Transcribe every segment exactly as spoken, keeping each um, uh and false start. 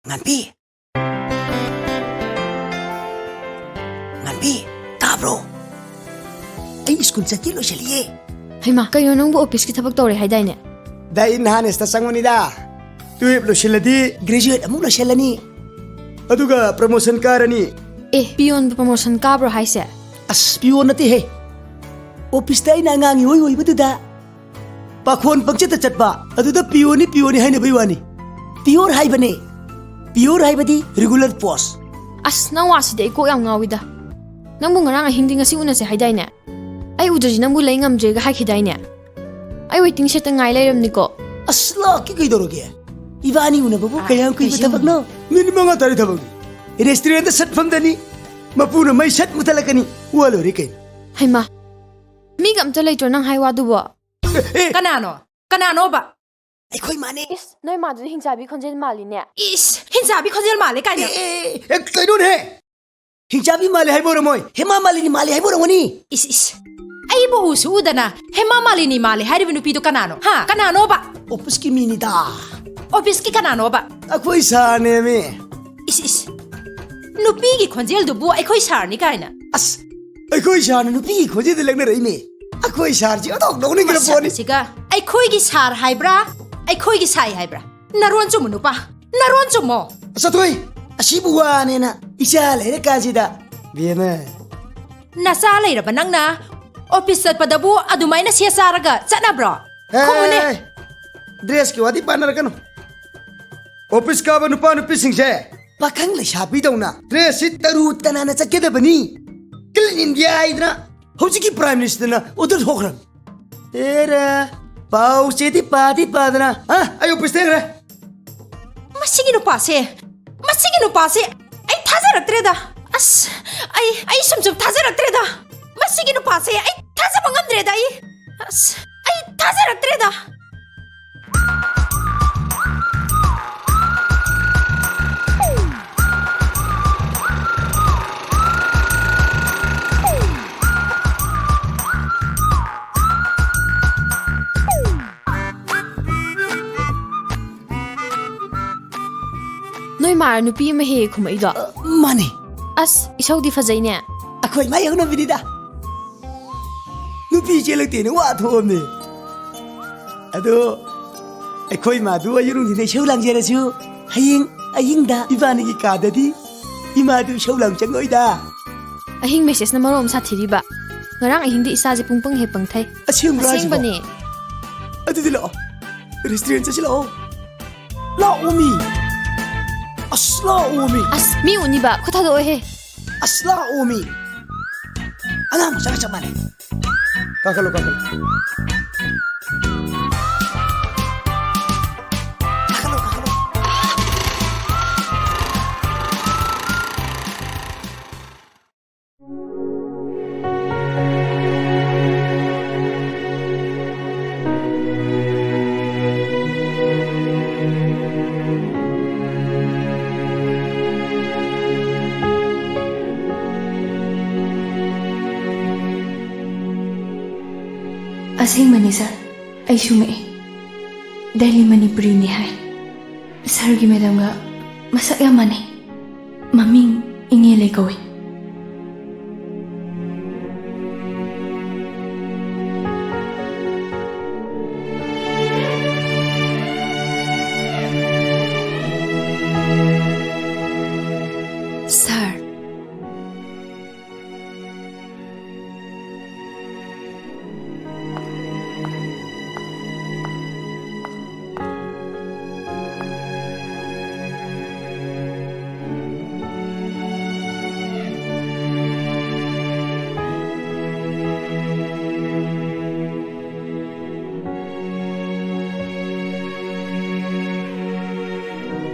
ꯉꯥꯟꯕꯤ꯫ ꯉꯥꯟꯕꯤ, ꯇꯥꯕ꯭ꯔꯣ? ꯑꯩ ꯁ꯭ꯀꯨꯜ ꯆꯠꯀꯦ ꯂꯣꯏꯁꯤꯜꯂꯤꯌꯦ꯫ ꯍꯩꯃꯥ, ꯀꯩꯅꯣ ꯅꯪꯕꯨ ꯑꯣꯐꯤꯁꯀꯤ ꯊꯕꯛ ꯇꯧꯔꯦ ꯍꯥꯏꯗꯥꯏꯅꯦ? ꯗꯥ, ꯑꯩ ꯅꯍꯥꯟ ꯑꯦꯁꯇ ꯆꯪꯕꯅꯤꯗ꯫ ꯇꯨꯌꯦꯜꯞ ꯂꯣꯏꯁꯤꯜꯂꯗꯤ ꯒ꯭ꯔꯦꯖꯨꯑꯦꯠ ꯑꯃꯨꯛ ꯂꯣꯏꯁꯤꯜꯂꯅꯤ꯫ ꯑꯗꯨꯒ ꯄ꯭ꯔꯃꯣꯁꯟ ꯀꯥꯔꯅꯤ꯫ ꯑꯦ, ꯄꯤꯌꯣꯟꯕꯨ ꯄ꯭ꯔꯃꯣꯁꯟ ꯀꯥꯕ꯭ꯔꯣ ꯍꯥꯏꯁꯦ? ꯑꯁ, ꯄꯤꯌꯣꯟ ꯅꯠꯇꯦꯍꯦ꯫ ꯑꯣꯐꯤꯁꯇ ꯑꯩꯅ ꯑꯉꯥꯡ ꯏꯑꯣꯏ ꯑꯣꯏꯕꯗꯨꯗ ꯄꯥꯈꯣꯟ ꯄꯪꯆꯠꯇ ꯆꯠꯄ, ꯑꯗꯨꯗ ꯄꯤꯌꯣꯟꯅꯤ, ꯄꯤꯌꯣꯟꯅꯤ ꯍꯥꯏꯅꯕꯩ ꯋꯥꯅꯤ꯫ ꯄꯤꯌꯣꯔ ꯍꯥꯏꯕꯅꯦ꯫ ꯄꯤꯌꯣꯔ ꯍꯥꯏꯕꯗꯤ ꯔꯤꯒꯨꯂꯔ ꯄꯣꯁ꯫ ꯑꯁ, ꯅꯪ ꯋꯥꯁꯤꯗꯤ ꯑꯩ ꯀꯣꯛ ꯌꯥꯝ ꯉꯥꯎꯏꯗ꯫ ꯅꯪꯕꯨ ꯉꯔꯥꯡ ꯑꯍꯤꯡꯗꯤ ꯉꯁꯤ ꯎꯅꯁꯦ ꯍꯥꯏꯗꯥꯏꯅꯦ? ꯑꯩ ꯎꯗ꯭ꯔꯗꯤ ꯅꯪꯕꯨ ꯂꯩ ꯉꯝꯗ꯭ꯔꯦꯒ ꯍꯥꯏꯈꯤꯗꯥꯏꯅꯦ? ꯑꯩ ꯋꯦꯇꯤꯡ ꯁꯦꯠꯇ ꯉꯥꯏ ꯂꯩꯔꯝꯅꯤꯀꯣ꯫ ꯑꯁ, ꯂꯥꯛꯀꯦ ꯀꯩꯗꯧꯔꯒꯦ? ꯏꯕꯥꯅꯤ ꯎꯅꯕꯕꯨ ꯑꯥ, ꯀꯌꯥꯝ ꯀꯨꯏꯕ ꯀꯩꯁꯨ ꯊꯕꯛꯅꯣ? ꯃꯤꯅꯤꯠ ꯃꯉꯥ ꯇꯔꯥ ꯊꯕꯛꯅꯤ꯫ ꯔꯦꯁꯇꯨꯔꯦꯟꯠꯇ ꯁꯠ ꯐꯝꯗꯅꯤ, ꯃꯄꯨꯅ ꯃꯩ ꯁꯠ ꯃꯨꯊꯠꯂꯛꯀꯅꯤ꯫ ꯋꯥ ꯂꯣꯏꯔꯦ ꯀꯩꯅꯣ꯫ ꯍꯩꯃꯥ, ꯃꯤꯒ ꯑꯝꯇ ꯂꯩꯇ꯭ꯔꯣ ꯅꯪ ꯍꯥꯏ ꯋꯥꯗꯨꯕꯣ? ꯑꯦ, ꯑꯦ꯫ ꯀꯅꯥꯅꯣ? ꯀꯅꯥꯅꯣꯕ? ꯑꯩꯈꯣꯏ ꯃꯥꯅꯦ꯫ ꯏꯁ, ꯅꯣꯏ ꯃꯥꯗꯨꯗꯤ ꯍꯤꯡꯆꯥꯕꯤ ꯈꯣꯟꯖꯦꯜ ꯃꯥꯜꯂꯤꯅꯦ꯫ ꯏꯁ, ꯍꯤꯡꯆꯥꯕꯤ ꯈꯣꯟꯖꯦꯜ ꯃꯥꯜꯂꯦ ꯀꯥꯏꯅ꯫ ꯑꯦ, ꯑꯦ, ꯑꯦ, ꯀꯩꯅꯣꯅꯦꯍꯦ? ꯍꯤꯡꯆꯥꯕꯤ ꯃꯥꯜꯂꯦ ꯍꯥꯏꯕ ꯑꯣꯏꯔꯝꯃꯣꯏ, ꯍꯦꯃꯥ ꯃꯥꯂꯤꯅꯤ ꯃꯥꯜꯂꯦ ꯍꯥꯏꯕ ꯑꯣꯏꯔꯝꯒꯅꯤ꯫ ꯏꯁ, ꯏꯁ, ꯑꯩꯕꯨ ꯎꯁꯨ ꯎꯗꯅ ꯍꯦꯃꯥ ꯃꯥꯂꯤꯅꯤ ꯃꯥꯜꯂꯦ ꯍꯥꯏꯔꯤꯕ ꯅꯨꯄꯤꯗꯣ ꯀꯅꯥꯅꯣ? ꯍꯥ? ꯀꯅꯥꯅꯣꯕ? ꯑꯣꯐꯤꯁꯀꯤ ꯃꯤꯅꯤꯗ꯫ ꯑꯣꯐꯤꯁꯀꯤ ꯀꯅꯥꯅꯣꯕ? ꯑꯩꯈꯣꯏ ꯁꯥꯔꯅꯦꯃꯤ꯫ ꯏꯁ, ꯏꯁ, ꯅꯨꯄꯤꯒꯤ ꯈꯣꯟꯖꯦꯜꯗꯨꯕꯨ ꯑꯩꯈꯣꯏ ꯁꯥꯔꯅꯤ ꯀꯥꯏꯅ꯫ ꯑꯁ, ꯑꯩꯈꯣꯏ ꯁꯥꯔꯅ ꯅꯨꯄꯤꯒꯤ ꯈꯣꯟꯖꯦꯜꯗ ꯂꯛꯅꯔꯛꯏꯅꯦ꯫ ꯑꯩꯈꯣꯏ ꯁꯥꯔꯁꯤ ꯑꯣꯟꯊꯣꯛ ꯅꯣꯛꯅꯤꯡꯈ꯭ꯔ ꯄꯣꯠꯅꯤ꯫ ꯃꯁꯛꯁꯤꯒ ꯑꯩꯈꯣꯏꯒꯤ ꯁꯥꯔ ꯍꯥꯏꯕ꯭ꯔꯥ, ꯑꯩꯈꯣꯏꯒꯤ ꯁꯥꯏ ꯍꯥꯏꯕ꯭ꯔꯥ? ꯅꯔꯣꯟ ꯆꯨꯝꯃꯨ ꯅꯨꯄꯥ, ꯅꯔꯣꯟ ꯆꯨꯝꯃꯣ꯫ ꯆꯠꯊꯣꯏ, ꯑꯁꯤꯕꯨ ꯋꯥꯅꯦꯅ ꯏꯆꯥ ꯂꯩꯔꯀꯥꯟꯁꯤꯗ, ꯕꯦꯝꯃ꯫ ꯅꯆꯥ ꯂꯩꯔꯕ ꯅꯪꯅ ꯑꯣꯐꯤꯁ ꯆꯠꯄꯗꯕꯨ ꯑꯗꯨꯃꯥꯏꯅ ꯁꯦ ꯆꯥꯔꯒ ꯆꯠꯅꯕ꯭ꯔꯣ? ꯍꯦ, ꯈꯨꯝꯃꯨꯅꯦ꯫ ꯗ꯭ꯔꯦꯁꯀꯤ ꯋꯥꯗꯤ ꯄꯥꯟꯅꯔꯛꯀꯅꯨ꯫ ꯑꯣꯐꯤꯁ ꯀꯥꯕ ꯅꯨꯄꯥ ꯅꯨꯄꯤꯁꯤꯡꯁꯦ ꯄꯥꯈꯪ ꯂꯩꯁꯥꯕꯤꯗꯧꯅ ꯗ꯭ꯔꯦꯁꯁꯤ ꯇꯔꯨ ꯇꯅꯥꯟꯅ ꯆꯠꯀꯗꯕꯅꯤ꯫ ꯀ꯭ꯂꯤꯟ ꯏꯟꯗꯤꯌꯥ ꯍꯥꯏꯗꯅ ꯍꯧꯖꯤꯛꯀꯤ ꯄ꯭ꯔꯥꯏꯝ ꯃꯤꯅꯤꯁꯇꯔꯅ ꯑꯣꯔꯗꯔ ꯊꯣꯛꯈ꯭ꯔꯕꯅꯤ꯫ ꯑꯦꯔꯥ, ꯄꯥꯎ ꯆꯦꯗꯤ ꯄꯥꯗꯤ ꯄꯥꯗꯅ, ꯍꯥ? ꯑꯩ ꯑꯣꯐꯤꯁ ꯊꯦꯡꯈ꯭ꯔꯦ꯫ ꯃꯁꯤꯒꯤ ꯅꯨꯄꯥꯁꯦ, ꯃꯁꯤꯒꯤ ꯅꯨꯄꯥꯁꯦ ꯑꯩ ꯊꯥꯖꯔꯛꯇ꯭ꯔꯦꯗ꯫ ꯑꯁ, ꯑꯩ, ꯑꯩ ꯁꯨꯝ ꯁꯨꯝ ꯊꯥꯖꯔꯛꯇ꯭ꯔꯦꯗ꯫ ꯃꯁꯤꯒꯤ ꯅꯨꯄꯥꯁꯦ ꯑꯩ ꯊꯥꯖꯕ ꯉꯝꯗ꯭ꯔꯦꯗ꯫ ꯑꯩ, ꯑꯁ, ꯑꯩ ꯊꯥꯖꯔꯛꯇ꯭ꯔꯦꯗ꯫ ꯅꯣꯏ ꯃꯥꯔ ꯅꯨꯄꯤ ꯑꯃ ꯍꯦꯛ ꯍꯦꯛ ꯈꯨꯝꯃꯛꯏꯗꯣ? ꯑ, ꯃꯥꯅꯦ꯫ ꯑꯁ, ꯏꯁꯧꯗꯤ ꯐꯖꯩꯅꯦ꯫ ꯑꯩꯈꯣꯏ ꯃꯥꯏ ꯍꯧꯅꯕꯤꯅꯤꯗ꯫ ꯅꯨꯄꯤ ꯆꯦꯜꯂꯛꯇꯦꯅ ꯋꯥ ꯊꯣꯛꯑꯝꯅꯦ꯫ ꯑꯗꯣ ꯑꯩꯈꯣꯏ ꯃꯥꯗꯨ ꯑꯌꯨꯛ ꯅꯨꯡꯊꯤꯟꯗ ꯏꯁꯧ ꯂꯥꯡꯖꯔꯁꯨ, ꯍꯌꯦꯡ ꯑꯍꯤꯡꯗ ꯏꯕꯥꯅꯤꯒꯤ ꯀꯥꯗꯗꯤ ꯏꯃꯥꯗꯨ ꯏꯁꯧ ꯂꯥꯡ ꯆꯪꯉꯣꯏꯗ꯫ ꯑꯍꯤꯡ ꯃꯦꯁꯦꯖꯅ ꯃꯔꯣꯟ ꯑꯃ ꯁꯥꯊꯤꯔꯤꯕ꯫ ꯉꯔꯥꯡ ꯑꯍꯤꯡꯗꯤ ꯏꯁꯥꯁꯦ ꯄꯨꯡ ꯄꯪ ꯍꯦꯛ ꯄꯪꯊꯩ꯫ ꯑꯁꯦꯡꯕ꯭ꯔꯥ ꯍꯥꯏꯁꯤꯕꯣ? ꯑꯁꯦꯡꯕꯅꯦ꯫ ꯑꯗꯨꯗꯤ ꯂꯥꯛꯑꯣ, ꯔꯦꯁꯇꯨꯔꯦꯟ ꯆꯠꯁꯤ ꯂꯥꯛꯑꯣ꯫ ꯂꯥꯛꯑꯣꯃꯤ꯫ ꯑꯁ, ꯂꯥꯛꯑꯣꯃꯤ꯫ ꯑꯁ, ꯃꯤ ꯎꯅꯤꯕ꯫ ꯈꯨꯠ ꯊꯥꯗꯣꯛꯑꯣꯍꯦ꯫ ꯑꯁ, ꯂꯥꯛꯑꯣꯃꯤ꯫ ꯑꯉꯥꯡ ꯃꯆꯥꯒ ꯆꯞ ꯃꯥꯟꯅꯩ꯫ ꯀꯥꯈꯠꯂꯣ, ꯀꯥꯈꯠꯂꯣ꯫ ꯀꯥꯈꯠꯂꯣ, ꯀꯥꯈꯠꯂꯣ꯫ ꯑꯁꯦꯡꯕꯅꯤ ꯁꯥꯔ, ꯑꯩꯁꯨ ꯉꯛꯑꯦ꯫ ꯗꯦꯜꯂꯤ ꯃꯅꯤꯄꯨꯔꯤꯅꯤ ꯍꯥꯏ꯫ ꯁꯥꯔꯒꯤ ꯃꯦꯗꯥꯝꯒ ꯃꯁꯛ ꯌꯥꯝ ꯃꯥꯟꯅꯩ꯫ ꯃꯃꯤꯡ ꯏꯉꯦꯂꯩ ꯀꯧꯏ꯫ ꯁꯥꯔ꯫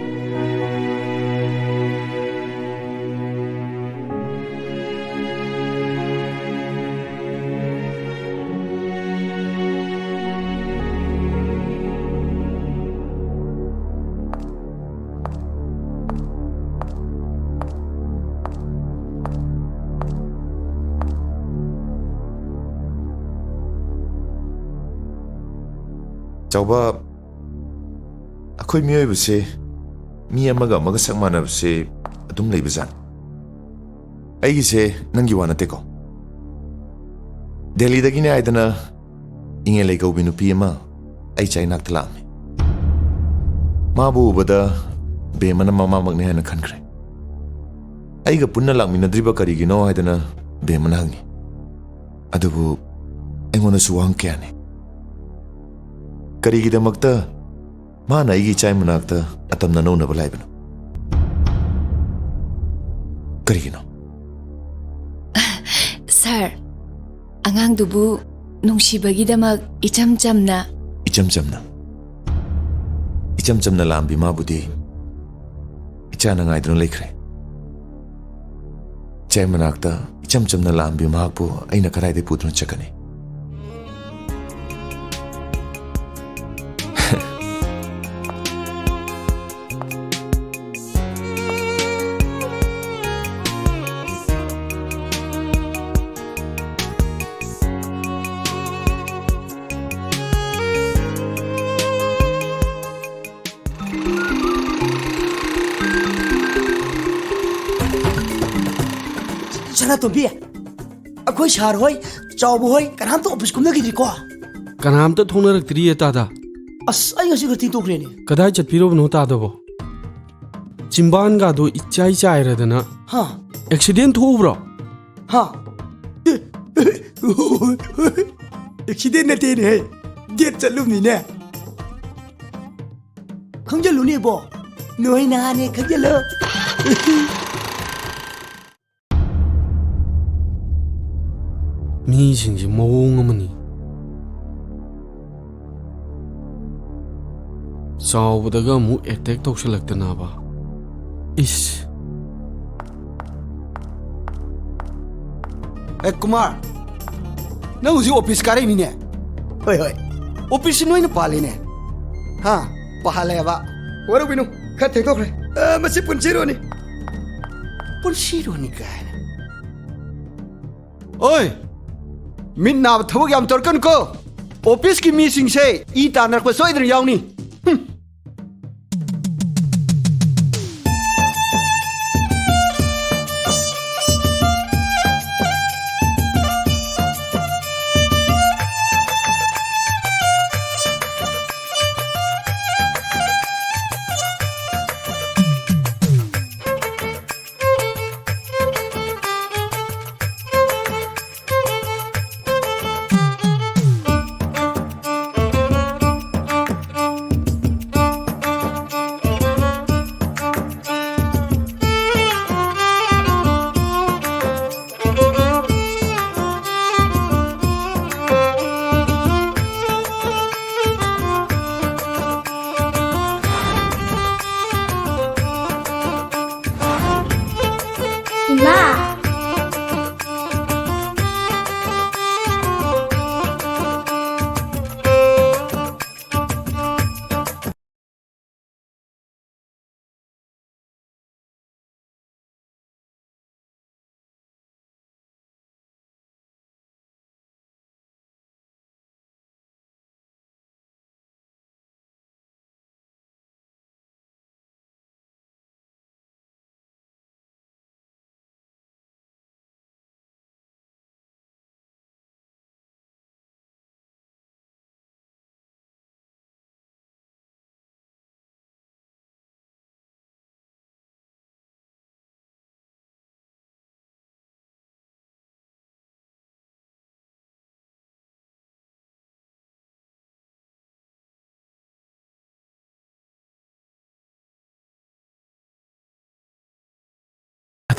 ꯆꯥꯎꯕ, ꯑꯩꯈꯣꯏ ꯃꯤꯑꯣꯏꯕꯁꯦ ꯃꯤ ꯑꯃꯒ ꯑꯃꯒ ꯁꯛ ꯃꯥꯟꯅꯕꯁꯦ ꯑꯗꯨꯝ ꯂꯩꯕꯖꯥꯠꯅꯤ꯫ ꯑꯩꯒꯤꯁꯦ ꯅꯪꯒꯤ ꯋꯥ ꯅꯠꯇꯦꯀꯣ꯫ ꯗꯦꯜꯂꯤꯗꯒꯤꯅꯦ ꯍꯥꯏꯗꯅ ꯏꯉꯦꯂꯩ ꯀꯧꯕꯤ ꯅꯨꯄꯤ ꯑꯃ ꯑꯩ ꯆꯥꯏ ꯅꯥꯛꯇ ꯂꯥꯛꯑꯝꯃꯤ꯫ ꯃꯥꯕꯨ ꯎꯕꯗ ꯕꯦꯝꯃꯅ ꯃꯃꯥꯃꯛꯅꯤ ꯍꯥꯏꯅ ꯈꯟꯈ꯭ꯔꯦ꯫ ꯑꯩꯒ ꯄꯨꯟꯅ ꯂꯥꯛꯃꯤꯟꯅꯗ꯭ꯔꯤꯕ ꯀꯔꯤꯒꯤꯅꯣ ꯍꯥꯏꯗꯅ ꯕꯦꯝꯃꯅ ꯍꯪꯉꯤ꯫ ꯑꯗꯨꯕꯨ ꯑꯩꯉꯣꯟꯗꯁꯨ ꯋꯥꯍꯪ ꯀꯌꯥꯅꯤ꯫ ꯀꯔꯤꯒꯤꯗꯃꯛꯇ ꯃꯥꯅ ꯑꯩꯒꯤ ꯏꯆꯥꯏ ꯃꯅꯥꯛꯇ ꯑꯇꯝꯅ ꯅꯧꯅꯕ ꯂꯥꯛꯏꯕꯅꯣ? ꯀꯔꯤꯒꯤꯅꯣ? ꯁꯥꯔ, ꯑꯉꯥꯡꯗꯨꯕꯨ ꯅꯨꯡꯁꯤꯕꯒꯤꯗꯃꯛ ꯏꯆꯝ ꯆꯝꯅ ꯏꯆꯝ ꯆꯝꯅ, ꯏꯆꯝ ꯆꯝꯅ ꯂꯥꯛꯑꯝꯕꯤ ꯃꯥꯕꯨꯗꯤ ꯏꯆꯥꯅ ꯉꯥꯏꯗꯨꯅ ꯂꯩꯈ꯭ꯔꯦ꯫ ꯏꯆꯥꯏ ꯃꯅꯥꯛꯇ ꯏꯆꯝ ꯆꯝꯅ ꯂꯥꯛꯑꯝꯕꯤ ꯃꯍꯥꯛꯄꯨ ꯑꯩꯅ ꯀꯗꯥꯏꯗ ꯄꯨꯗꯨꯅ ꯆꯠꯀꯅꯤ? ꯁꯅꯥꯇꯣꯝꯕꯤ, ꯑꯩꯈꯣꯏ ꯁꯥꯔ ꯍꯣꯏ, ꯆꯥꯎꯕ ꯍꯣꯏ, ꯀꯅꯥꯝꯇ ꯑꯣꯐꯤꯁ ꯀꯨꯝꯅꯈꯤꯗ꯭ꯔꯤꯀꯣ? ꯀꯅꯥꯝꯇ ꯊꯣꯛꯅꯔꯛꯇ꯭ꯔꯤꯌꯦ ꯇꯥꯗ꯫ ꯑꯁ, ꯑꯩ ꯉꯁꯤ ꯈꯔ ꯊꯦꯡꯗꯣꯛꯈ꯭ꯔꯦꯅꯦ꯫ ꯀꯗꯥꯏ ꯆꯠꯄꯤꯔꯨꯕꯅꯣ ꯇꯥꯗꯕꯣ? ꯆꯤꯝꯕꯥꯟꯒꯥꯗꯣ ꯏꯆꯥꯏ ꯆꯥꯏꯔꯗꯅ꯫ ꯍꯥ? ꯑꯦꯛꯁꯤꯗꯦꯟ ꯊꯣꯛꯎꯕ꯭ꯔꯣ? ꯍꯥ? Accident ꯅꯠꯇꯦꯅꯦꯍꯦ, date ꯆꯠꯂꯨꯕꯅꯤꯅꯦ꯫ ꯈꯪꯖꯜꯂꯨꯅꯦ ꯏꯕꯣ, ꯅꯣꯏ ꯅꯍꯥꯅꯦ, ꯈꯪꯖꯜꯂꯨ꯫ ꯃꯤꯁꯤꯡꯁꯦ ꯃꯑꯣꯡ ꯑꯃꯅꯤ꯫ ꯆꯥꯎꯕꯗꯒ ꯑꯃꯨꯛ ꯑꯦꯇꯦꯛ ꯇꯧꯁꯜꯂꯛꯇꯅꯕ꯫ ꯏꯁ꯫ ꯑꯦ ꯀꯨꯃꯥꯔ, ꯅꯪ ꯍꯧꯖꯤꯛ ꯑꯣꯐꯤꯁ ꯀꯥꯔꯛꯏꯃꯤꯅꯦ꯫ ꯍꯣꯏ ꯍꯣꯏ꯫ ꯑꯣꯐꯤꯁꯁꯤ ꯅꯣꯏꯅ ꯄꯥꯜꯂꯤꯅꯦ꯫ ꯍꯥ? ꯄꯥꯍꯜꯂꯦꯕ꯫ ꯋꯥꯔꯧꯕꯤꯅꯨ, ꯈꯔ ꯊꯦꯡꯗꯣꯛꯈ꯭ꯔꯦ꯫ ꯑ, ꯃꯁꯤ ꯄꯨꯟꯁꯤꯔꯣꯅꯤ꯫ ꯄꯨꯟꯁꯤꯔꯣꯅꯤ ꯀꯥꯏꯅ꯫ ꯑꯣꯏ, ꯃꯤꯠ ꯅꯥꯕ ꯊꯕꯛ ꯌꯥꯝ ꯇꯧꯔꯛꯀꯅꯨꯀꯣ꯫ ꯑꯣꯐꯤꯁꯀꯤ ꯃꯤꯁꯤꯡꯁꯦ ꯏ ꯇꯥꯟꯅꯔꯛꯄ ꯁꯣꯏꯗꯅ ꯌꯥꯎꯅꯤ꯫ ꯍꯨꯝ꯫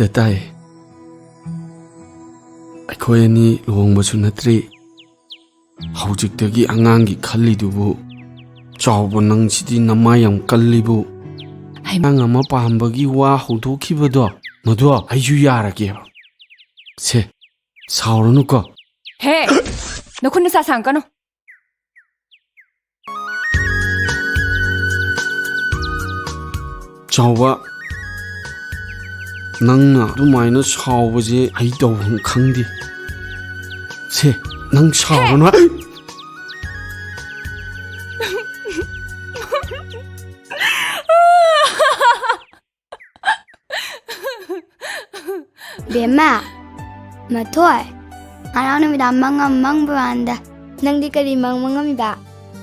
ꯇꯥꯏ꯫ ꯑꯩꯈꯣꯏ ꯑꯅꯤ ꯂꯨꯍꯣꯡꯕꯁꯨ ꯅꯠꯇ꯭ꯔꯤ꯫ ꯍꯧꯖꯤꯛꯇꯒꯤ ꯑꯉꯥꯡꯒꯤ ꯈꯜꯂꯤꯗꯨꯕꯨ? ꯆꯥꯎꯕ, ꯅꯪꯁꯤꯗꯤ ꯅꯃꯥꯏ ꯌꯥꯝ ꯀꯜꯂꯤꯕꯨ꯫ ꯍꯩꯃꯥ꯫ ꯑꯉꯥꯡ ꯑꯃ ꯄꯥꯝꯕꯒꯤ ꯋꯥ ꯍꯧꯗꯣꯛꯈꯤꯕꯗꯣ, ꯃꯗꯣ ꯑꯩꯁꯨ ꯌꯥꯔꯒꯦꯕ꯫ ꯁꯦ, ꯁꯥꯎꯔꯅꯨꯀꯣ꯫ ꯍꯦ! ꯅꯈꯨꯠ ꯅꯁꯥ ꯁꯥꯡꯀꯅꯨ꯫ ꯆꯥꯎꯕ, ꯅꯪꯅ ꯑꯗꯨꯃꯥꯏꯅ ꯁꯥꯎꯕꯁꯦ ꯑꯩ ꯇꯧꯐꯝ ꯈꯪꯗꯦ꯫ ꯁꯦ, ꯅꯪ ꯁꯥꯎꯔꯅꯨ꯫ ꯕꯦꯝꯃ, ꯃꯊꯣꯏ, ꯉꯔꯥꯡ ꯅꯨꯃꯤꯗꯥꯡ ꯃꯪ ꯑꯃ ꯃꯪꯕ ꯋꯥꯅꯤꯗ꯫ ꯅꯪꯗꯤ ꯀꯔꯤ ꯃꯪ ꯃꯪꯉꯝꯃꯤꯕ?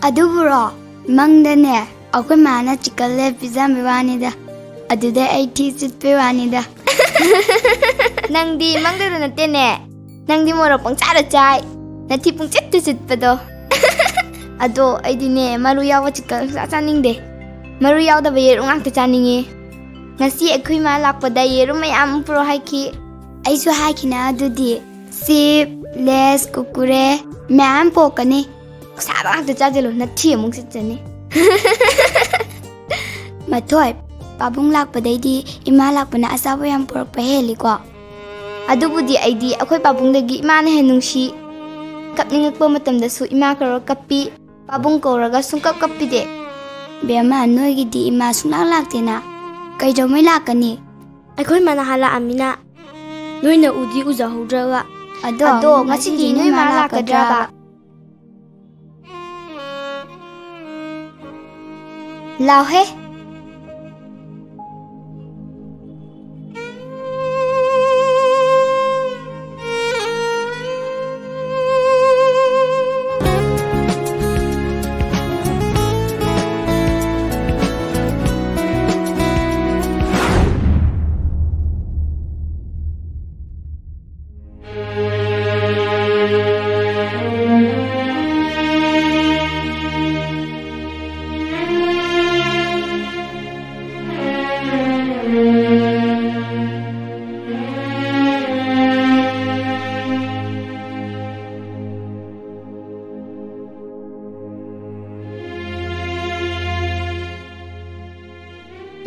ꯑꯗꯨꯕꯨꯔꯣ, ꯃꯪꯗꯅꯦ, ꯑꯩꯈꯣꯏ ꯃꯥꯅ ꯆꯤꯛꯀꯟ ꯂꯦꯒ ꯄꯤꯖꯔꯝꯕꯩ ꯋꯥꯅꯤꯗ꯫ ꯑꯗꯨꯗꯩ ꯑꯩ ꯊꯤ ꯆꯤꯠꯄꯩ ꯋꯥꯅꯤꯗ꯫ ꯅꯪꯗꯤ ꯃꯪꯗꯗ ꯅꯠꯇꯦꯅꯦ, ꯅꯪꯗꯤ ꯃꯣꯔꯣꯛ ꯄꯪꯆꯥꯗ ꯆꯥꯏ, ꯅꯊꯤ ꯄꯨꯡꯆꯤꯠꯇ ꯆꯤꯠꯄꯗꯣ꯫ ꯑꯗꯣ ꯑꯩꯗꯤꯅꯦ, ꯃꯔꯨ ꯌꯥꯎꯕ ꯆꯤꯛꯀꯟ ꯁꯨꯡꯆꯥ ꯆꯥꯅꯤꯡꯗꯦ꯫ ꯃꯔꯨ ꯌꯥꯎꯗꯕ ꯌꯦꯔꯨꯝ ꯉꯥꯛꯇ ꯆꯥꯅꯤꯡꯉꯤ꯫ ꯉꯁꯤ ꯑꯩꯈꯣꯏ ꯃꯥ ꯂꯥꯛꯄꯗ ꯌꯦꯔꯨꯝ ꯃꯌꯥꯝ ꯑꯃ ꯄꯨꯔꯛꯑꯣ ꯍꯥꯏꯈꯤ꯫ ꯑꯩꯁꯨ ꯍꯥꯏꯈꯤꯅ ꯑꯗꯨꯗꯤ꯫ ꯆꯤꯞ, ꯂꯦꯁ, ꯀꯨꯀꯨꯔꯦ ꯃꯌꯥꯝ ꯄꯣꯛꯀꯅꯤ꯫ ꯑꯁꯥꯕ ꯉꯥꯛꯇ ꯆꯥꯁꯤꯜꯂꯨ, ꯅꯊꯤ ꯑꯃꯨꯛ ꯆꯤꯠꯆꯅꯤ꯫ ꯃꯊꯣꯏ, ꯄꯥꯕꯨꯡ ꯂꯥꯛꯄꯗꯩꯗꯤ ꯏꯃꯥ ꯂꯥꯛꯄꯅ ꯑꯆꯥꯄꯣꯠ ꯌꯥꯝ ꯄꯨꯔꯛꯄ ꯍꯦꯜꯂꯤꯀꯣ꯫ ꯑꯗꯨꯕꯨꯗꯤ ꯑꯩꯗꯤ ꯑꯩꯈꯣꯏ ꯄꯥꯕꯨꯡꯗꯒꯤ ꯏꯃꯥꯅ ꯍꯦꯟꯅ ꯅꯨꯡꯁꯤ꯫ ꯀꯞꯅꯤꯡꯉꯛꯄ ꯃꯇꯝꯗꯁꯨ ꯏꯃꯥ ꯀꯧꯔ ꯀꯞꯄꯤ꯫ ꯄꯥꯕꯨꯡ ꯀꯧꯔꯒ ꯁꯨꯡꯀꯞ ꯀꯞꯄꯤꯗꯦ꯫ ꯕꯦꯝꯃ, ꯅꯣꯏꯒꯤꯗꯤ ꯏꯃꯥ ꯁꯨꯡꯂꯥꯛ ꯂꯥꯛꯇꯦꯅ꯫ ꯀꯩꯗꯧꯉꯩ ꯂꯥꯛꯀꯅꯤ? ꯑꯩꯈꯣꯏ ꯃꯥ ꯅꯍꯥꯟ ꯂꯥꯛꯑꯝꯃꯤꯅ, ꯅꯣꯏꯅ ꯎꯗꯤ ꯎꯖꯍꯧꯗ꯭ꯔꯕ꯫ ꯑꯗꯣ, ꯑꯗꯣ ꯉꯁꯤꯗꯤ ꯉꯁꯤꯗꯤ ꯅꯣꯏ ꯃꯥ ꯅꯣꯏ ꯃꯥ ꯂꯥꯛꯀꯗ꯭ꯔꯕ? ꯂꯥꯛꯀꯗ꯭ꯔꯕ? ꯂꯥꯎꯍꯦ꯫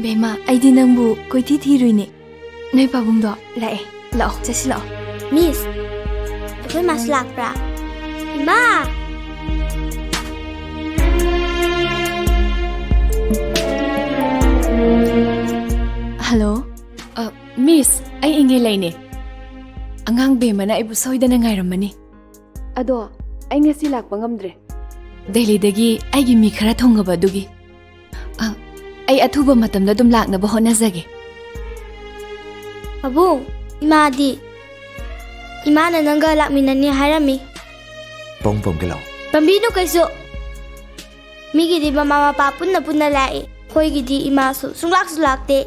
ꯕꯦꯝꯃ, ꯑꯩꯗꯤ ꯅꯪꯕꯨ ꯀꯣꯏꯊꯤ ꯊꯤꯔꯨꯏꯅꯦ꯫ ꯅꯣꯏ ꯄꯥꯕꯨꯡꯗꯣ ꯂꯥꯛꯑꯦ꯫ ꯂꯥꯛꯑꯣ, ꯆꯠꯁꯤ ꯂꯥꯛꯑꯣ꯫ ꯃꯤꯁ, ꯑꯩꯈꯣꯏ ꯃꯥꯁꯨ ꯂꯥꯛꯄ꯭ꯔꯥ? ꯏꯃꯥ! ꯍꯜꯂꯣ꯫ ꯑ, ꯃꯤꯁ, ꯑꯩ ꯏꯪꯉꯦ ꯂꯩꯅꯦ꯫ ꯑꯉꯥꯡ ꯕꯦꯝꯃꯅ ꯑꯩꯕꯨ ꯁꯣꯏꯗꯅ ꯉꯥꯏꯔꯝꯃꯅꯤ꯫ ꯑꯗꯣ ꯑꯩ ꯉꯁꯤ ꯂꯥꯛꯄ ꯉꯝꯗ꯭ꯔꯦ꯫ ꯗꯦꯜꯂꯤꯗꯒꯤ ꯑꯩꯒꯤ ꯃꯤ ꯈꯔ ꯊꯨꯡꯉꯕ ꯑꯗꯨꯒꯤ꯫ ꯑ, ꯑꯩ ꯑꯊꯨꯕ ꯃꯇꯝꯗ ꯑꯗꯨꯝ ꯂꯥꯛꯅꯕ ꯍꯣꯠꯅꯖꯒꯦ꯫ ꯄꯥꯕꯨꯡ, ꯏꯃꯥꯗꯤ? ꯏꯃꯥꯅ ꯅꯪꯒ ꯂꯥꯛꯃꯤꯟꯅꯅꯤ ꯍꯥꯏꯔꯝꯃꯤ꯫ ꯄꯥꯕꯨꯡ ꯄꯝꯒꯦ ꯂꯥꯛꯑꯣ꯫ ꯄꯝꯕꯤꯅꯨ ꯀꯩꯁꯨ꯫ ꯃꯤꯒꯤꯗꯤ ꯃꯃꯥ ꯃꯄꯥ ꯄꯨꯟꯅ ꯄꯨꯟꯅ ꯂꯥꯛꯏ꯫ ꯑꯩꯈꯣꯏꯒꯤꯗꯤ ꯏꯃꯥꯁꯨ ꯁꯨꯡꯂꯥꯛꯁꯨ ꯂꯥꯛꯇꯦ꯫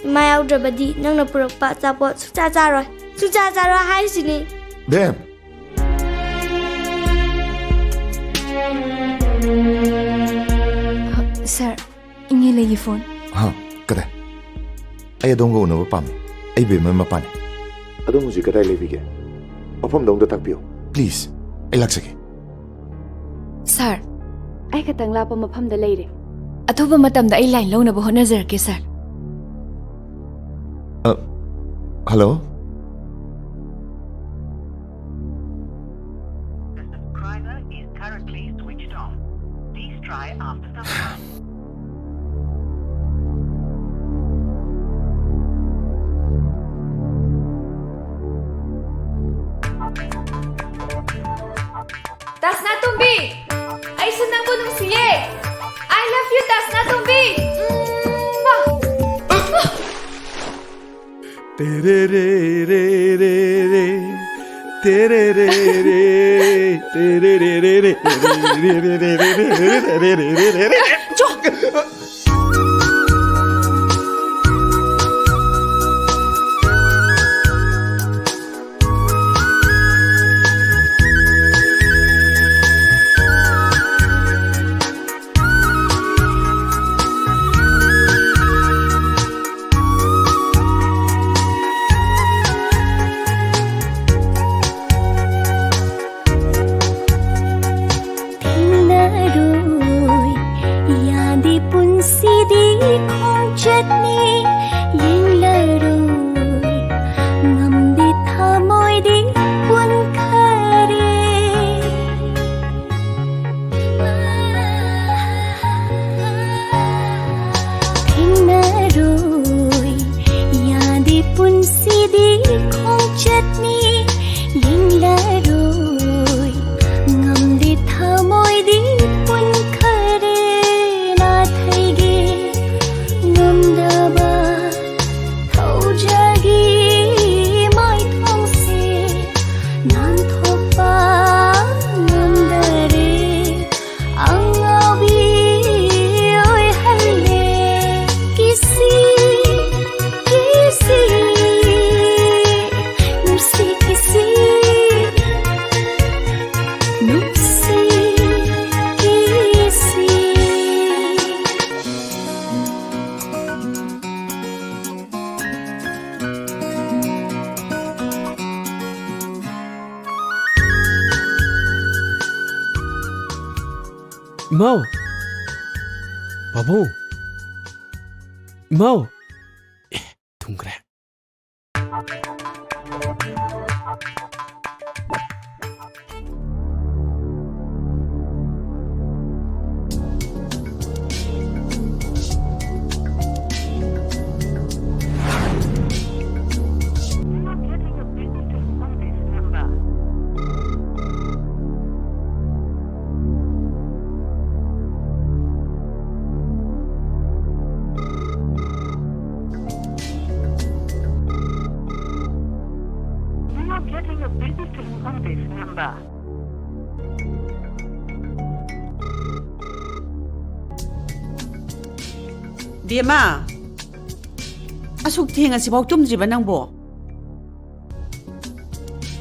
ꯏꯃꯥ ꯌꯥꯎꯗ꯭ꯔꯕꯗꯤ ꯅꯪꯅ ꯄꯨꯔꯛꯄ ꯑꯆꯥꯄꯣꯠ ꯁꯨꯡꯆꯥ ꯆꯥꯔꯣꯏ꯫ ꯁꯨꯡꯆꯥ ꯆꯥꯔꯣꯏ ꯍꯥꯏꯁꯤꯅꯤ꯫ ꯕꯦꯝ! ꯁꯥꯔ, ꯏꯉꯦꯂꯩꯒꯤ ꯐꯣꯟ꯫ ꯍꯥ, ꯀꯗꯥꯏ? ꯑꯩ ꯑꯗꯣꯝꯒ ꯎꯅꯕ ꯄꯥꯝꯃꯤ꯫ ꯑꯩ ꯕꯦꯝꯃꯩ ꯃꯄꯥꯅꯤ꯫ ꯑꯗꯣꯝ ꯍꯧꯖꯤꯛ ꯀꯗꯥꯏ ꯂꯩꯕꯤꯒꯦ? ꯃꯐꯝꯗꯣ ꯑꯝꯇ ꯇꯥꯛꯄꯤꯌꯨ꯫ ꯄ꯭ꯂꯤꯖ, ꯑꯩ ꯂꯥꯛꯆꯒꯦ꯫ ꯁꯥꯔ, ꯑꯩ ꯈꯇꯪ ꯂꯥꯞꯄ ꯃꯐꯝꯗ ꯂꯩꯔꯦ꯫ ꯑꯊꯨꯕ ꯃꯇꯝꯗ ꯑꯩ ꯂꯥꯏꯟ ꯂꯧꯅꯕ ꯍꯣꯠꯅꯖꯔꯛꯀꯦ, ꯁꯥꯔ꯫ ꯑ, hello? The subscriber is currently switched off. Please try after some time. ꯇꯥꯁꯅꯥꯇꯣꯝꯕꯤ! ꯑꯩꯁꯨ ꯅꯪꯕꯨ ꯅꯨꯡꯁꯤꯌꯦ! I love you, ꯇꯥꯁꯅꯥꯇꯣꯝꯕꯤ! ꯎꯝ, ꯃꯥ! ꯇꯦꯔꯦꯔꯦ, ꯔꯦ, ꯔꯦ, ꯔꯦ꯫ ꯇꯦꯔꯦꯔꯦ, ꯔꯦ, ꯔꯦ, ꯔꯦ, ꯔꯦ, ꯔꯦ, ꯔꯦ, ꯔꯦ, ꯔꯦ, ꯔꯦ, ꯔꯦ, ꯔꯦ, ꯔꯦ, ꯔꯦ, ꯔꯦ, ꯔꯦ, ꯔꯦ꯫ ꯆꯣ! ꯊꯦꯡꯅꯔꯣꯏ, ꯌꯥꯗꯦ ꯄꯨꯟꯁꯤꯗꯤ ꯈꯣꯡ ꯆꯠꯅꯤ ꯌꯦꯡꯂꯔꯣꯏ, ꯉꯝꯗꯦ ꯊꯃꯣꯏꯗꯤ ꯄꯨꯟꯈꯔꯦ꯫ ꯊꯦꯡꯅꯔꯣꯏ, ꯌꯥꯗꯦ ꯄꯨꯟꯁꯤꯗꯤ ꯈꯣꯡꯆꯠꯅꯤ ꯌꯦꯡꯂꯔꯣꯏ, ꯉꯝꯗꯦ ꯊꯃꯣꯏꯗꯤ ꯄꯨꯟꯈꯔꯦ꯫ ꯅꯥꯊꯩꯒꯦ ꯉꯝꯗꯕ ꯊꯧꯖꯒꯤ ꯃꯥꯏꯊꯣꯡꯁꯦ ꯅꯥꯟꯊꯣꯛꯄ ꯉꯝꯗꯔꯦ꯫ ꯑꯉꯥꯎꯕꯤ ꯑꯣꯏꯍꯜꯂꯦ꯫ ꯀꯤꯁꯤ, ꯀꯤꯁꯤ, ꯅꯨꯡꯁꯤ ꯀꯤꯁꯤ, ꯅꯨꯡꯁꯤ ꯀꯤꯁꯤ꯫ ꯏꯃꯥꯎ! ꯄꯥꯕꯨꯡ! ꯏꯃꯥꯎ! ꯑꯦ, ꯊꯨꯝꯈ꯭ꯔꯦ꯫ You are getting a busy tone on this number. ꯕꯦꯝꯃ, ꯑꯁꯨꯛ ꯊꯦꯡꯉꯁꯤꯐꯥꯎ ꯇꯨꯝꯗ꯭ꯔꯤꯕ ꯅꯪꯕꯣ?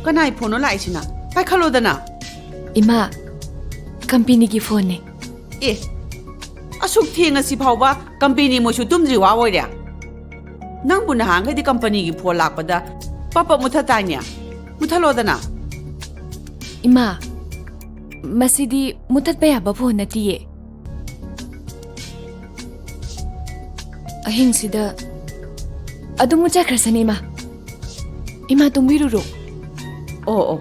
ꯀꯅꯥꯏ ꯐꯣꯟꯅꯣ ꯂꯥꯛꯏꯁꯤꯅ? ꯄꯥꯏꯈꯠꯂꯣꯗꯅ꯫ ꯏꯃꯥ, ꯀꯝꯄꯦꯅꯤꯒꯤ ꯐꯣꯟꯅꯦ꯫ ꯑꯦ, ꯑꯁꯨꯛ ꯊꯦꯡꯉꯁꯤ ꯐꯥꯎꯕ ꯀꯝꯄꯦꯅꯤ ꯃꯣꯏꯁꯨ ꯇꯨꯝꯗ꯭ꯔꯤ ꯋꯥ ꯑꯣꯏꯔꯦ? ꯅꯪꯕꯨ ꯅꯍꯥꯟꯈꯩꯗꯤ ꯀꯝꯄꯅꯤꯒꯤ ꯐꯣꯟ ꯂꯥꯛꯄꯗ ꯄꯞ ꯄꯞ ꯃꯨꯊꯠ ꯇꯥꯏꯅꯦ꯫ ꯃꯨꯊꯠꯂꯣꯗꯅ꯫ ꯏꯃꯥ, ꯃꯁꯤꯗꯤ ꯃꯨꯊꯠꯄ ꯌꯥꯕ ꯐꯣꯟ ꯅꯠꯇꯤꯌꯦ꯫ ꯑꯍꯤꯡꯁꯤꯗ ꯑꯗꯨꯝ ꯆꯠꯈ꯭ꯔꯁꯅꯤ, ꯏꯃꯥ꯫ ꯏꯃꯥ, ꯇꯨꯝꯕꯤꯔꯨꯔꯣ꯫ ꯑꯣ, ꯑꯣ꯫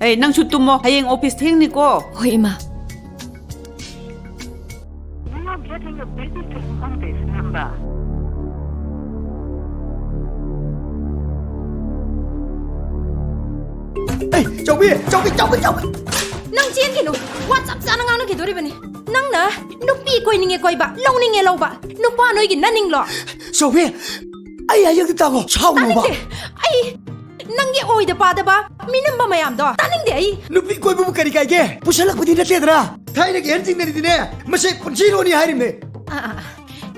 ꯑꯩ, ꯅꯪꯁꯨ ꯇꯨꯝꯃꯣ, ꯍꯌꯦꯡ ꯑꯣꯐꯤꯁ ꯊꯦꯡꯅꯤꯀꯣ꯫ ꯍꯣꯏ, ꯏꯃꯥ꯫ You are getting a busy tone on this number. ꯑꯩ, ꯆꯥꯎꯕꯤ, ꯆꯥꯎꯕꯤ, ꯆꯥꯎꯕꯤ, ꯆꯥꯎꯕꯤ꯫ ꯅꯪ ꯆꯦꯟꯈꯤꯅꯨ꯫ ꯋꯥ ꯆꯞ ꯆꯥꯅ ꯉꯥꯡꯅꯈꯤꯗꯣꯔꯤꯕꯅꯤ꯫ ꯅꯪꯅ ꯅꯨꯄꯤ ꯀꯣꯏꯅꯤꯡꯉꯦ ꯀꯣꯏꯕ, ꯂꯧꯅꯤꯡꯉꯦ ꯂꯧꯕ꯫ ꯅꯨꯄꯥ ꯅꯣꯏꯒꯤ ꯅꯅꯤꯡꯂꯣ? ꯆꯥꯎꯕꯤ, ꯑꯩ ꯍꯥꯏꯖꯦ ꯑꯝꯇ ꯇꯥꯒꯣ, ꯁꯥꯎꯅꯣꯕ꯫ ꯇꯥꯅꯤꯡꯗꯦ꯫ ꯑꯩ ꯅꯪꯒꯤ ꯑꯣꯏꯗ ꯄꯥꯗꯕ ꯃꯤꯅꯝꯕ ꯃꯌꯥꯝꯗꯣ ꯇꯥꯅꯤꯡꯗꯦ ꯑꯩ꯫ ꯅꯨꯄꯤ ꯀꯣꯏꯕꯕꯨ ꯀꯔꯤ ꯀꯥꯏꯒꯦ? ꯄꯨꯁꯜꯂꯛꯄꯗꯤ ꯅꯠꯇꯦꯗꯅ꯫ ꯊꯥꯏꯅꯒꯤ ꯑꯍꯟꯁꯤꯡꯅꯗꯤꯅꯦ, ꯃꯁꯦ ꯄꯨꯟꯁꯤꯔꯣꯅꯤ ꯍꯥꯏꯔꯤꯕꯅꯦ꯫ ꯑꯥ, ꯑꯥ, ꯑꯥ꯫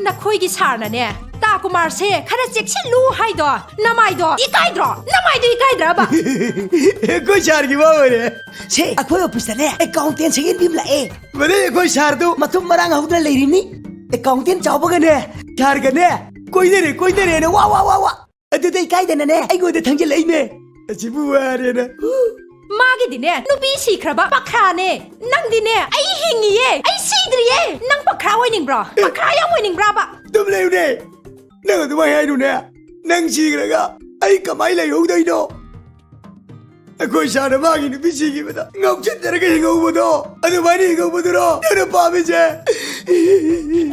ꯅꯈꯣꯏꯒꯤ ꯁꯥꯔꯅꯅꯦ, ꯇꯥ ꯀꯨꯃꯥꯔꯁꯦ ꯈꯔ ꯆꯦꯛꯁꯤꯜꯂꯨ ꯍꯥꯏꯗꯣ, ꯅꯃꯥꯏꯗꯣ ꯏꯀꯥꯏꯗ꯭ꯔꯣ? ꯅꯃꯥꯏꯗꯣ ꯏꯀꯥꯏꯗ꯭ꯔꯕ? ꯑꯩꯈꯣꯏ ꯁꯥꯔꯒꯤ ꯋꯥ ꯑꯣꯏꯔꯦ꯫ ꯁꯦ, ꯑꯩꯈꯣꯏ ꯑꯣꯐꯤꯁꯇꯅꯦ, ꯑꯦꯀꯥꯎꯟꯇꯦꯟ ꯁꯦꯀꯦꯟ ꯄꯤ ꯑꯃ ꯂꯥꯛꯑꯦ꯫ ꯃꯗꯩ ꯑꯩꯈꯣꯏ ꯁꯥꯔꯗꯨ ꯃꯊꯨꯝ ꯃꯔꯥꯡ ꯍꯧꯗꯅ ꯂꯩꯔꯤꯕꯅꯤ꯫ ꯑꯦꯀꯥꯎꯟꯇꯦꯟ ꯆꯥꯎꯕꯒꯅꯦ, ꯁꯥꯔꯒꯅꯦ, ꯀꯣꯏꯅꯔꯦ, ꯀꯣꯏꯅꯔꯦꯅ ꯋꯥ, ꯋꯥ, ꯋꯥ, ꯋꯥ꯫ ꯑꯗꯨꯗ ꯏꯀꯥꯏꯗꯅꯅꯦ, ꯑꯩꯉꯣꯟꯗ ꯊꯪꯖꯤꯜꯂꯛꯏꯅꯦ꯫ ꯑꯁꯤꯕꯨ ꯋꯥꯔꯦꯅ꯫ ꯃꯥꯒꯤꯗꯤꯅꯦ, ꯅꯨꯄꯤ ꯁꯤꯈ꯭ꯔꯕ ꯄꯈ꯭ꯔꯥꯅꯦ꯫ ꯅꯪꯗꯤꯅꯦ, ꯑꯩ ꯍꯤꯡꯉꯤꯌꯦ, ꯑꯩ ꯁꯤꯗ꯭ꯔꯤꯌꯦ꯫ ꯅꯪ ꯄꯈ꯭ꯔꯥ ꯑꯣꯏꯅꯤꯡꯕ꯭ꯔꯣ? ꯄꯈ꯭ꯔꯥ ꯌꯥꯝ ꯑꯣꯏꯅꯤꯡꯕ꯭ꯔꯥꯕ? ꯑꯗꯨꯝ ꯂꯩꯌꯨꯅꯦ꯫ ꯅꯪ ꯑꯗꯨꯃꯥꯏ ꯍꯥꯏꯅꯨꯅꯦ꯫ ꯅꯪ ꯁꯤꯈ꯭ꯔꯒ ꯑꯩ ꯀꯃꯥꯏ ꯂꯩꯍꯧꯗꯣꯏꯅꯣ? ꯑꯩꯈꯣꯏ ꯁꯥꯔꯅ ꯃꯥꯒꯤ ꯅꯨꯄꯤ ꯁꯤꯈꯤꯕꯗ ꯉꯥꯎꯁꯤꯟꯅꯔꯒ ꯍꯤꯡꯍꯧꯕꯗꯣ, ꯑꯗꯨꯃꯥꯏꯅ ꯍꯤꯡꯍꯧꯕꯗꯨꯔꯣ ꯅꯪꯅ ꯄꯥꯝꯃꯤꯁꯦ?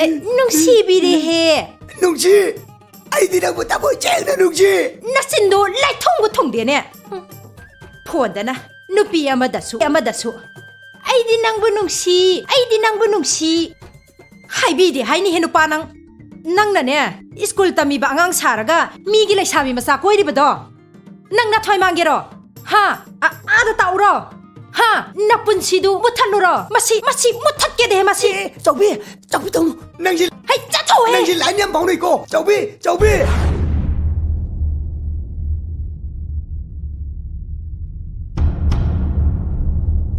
ꯑꯦ, ꯅꯨꯡꯁꯤꯕꯤꯔꯦꯍꯦ꯫ ꯅꯨꯡꯁꯤ? ꯑꯩꯗꯤ ꯅꯪꯕꯨ ꯊꯃꯣꯏ ꯁꯦꯡꯅ ꯅꯨꯡꯁꯤ꯫ ꯅꯆꯤꯟꯗꯣ ꯂꯥꯏꯊꯣꯡꯕ ꯊꯣꯡꯗꯦꯅꯦ꯫ ꯐꯣꯟꯗꯅ ꯅꯨꯄꯤ ꯑꯃꯗꯁꯨ, ꯑꯃꯗꯁꯨ, "ꯑꯩꯗꯤ ꯅꯪꯕꯨ ꯅꯨꯡꯁꯤ, ꯑꯩꯗꯤ ꯅꯪꯕꯨ ꯅꯨꯡꯁꯤ" ꯍꯥꯏꯕꯤꯗꯦ ꯍꯥꯏꯅꯤꯍꯦ ꯅꯨꯄꯥ ꯅꯪ꯫ ꯅꯪꯅꯅꯦ, ꯁ꯭ꯀꯨꯜ ꯇꯝꯃꯤꯕ ꯑꯉꯥꯡ ꯁꯥꯔꯒ ꯃꯤꯒꯤ ꯂꯩꯁꯥꯕꯤ ꯃꯆꯥ ꯀꯣꯏꯔꯤꯕꯗꯣ꯫ ꯅꯪ ꯅꯊ꯭ꯋꯥꯏ ꯃꯥꯡꯒꯦꯔꯣ? ꯍꯥ? ꯑ-, ꯑꯥꯗ ꯇꯥꯛꯎꯔꯣ? ꯍꯥ? ꯅꯄꯨꯟꯁꯤꯗꯨ ꯃꯨꯠꯊꯠꯂꯨꯔꯣ? ꯃꯁꯤ, ꯃꯁꯤ ꯃꯨꯠꯊꯠꯀꯦꯗꯦ, ꯃꯁꯤ꯫ ꯑꯦ, ꯆꯥꯎꯕꯤ, ꯆꯥꯎꯕꯤ ꯇꯧꯅꯨ꯫ ꯅꯪꯁꯤ, ꯍꯩ, ꯆꯠꯊꯣꯛꯑꯣꯍꯦ! ꯅꯪꯁꯤ ꯂꯥꯏꯟ ꯌꯥꯝ ꯐꯥꯎꯅꯩꯀꯣ, ꯆꯥꯎꯕꯤ, ꯆꯥꯎꯕꯤ꯫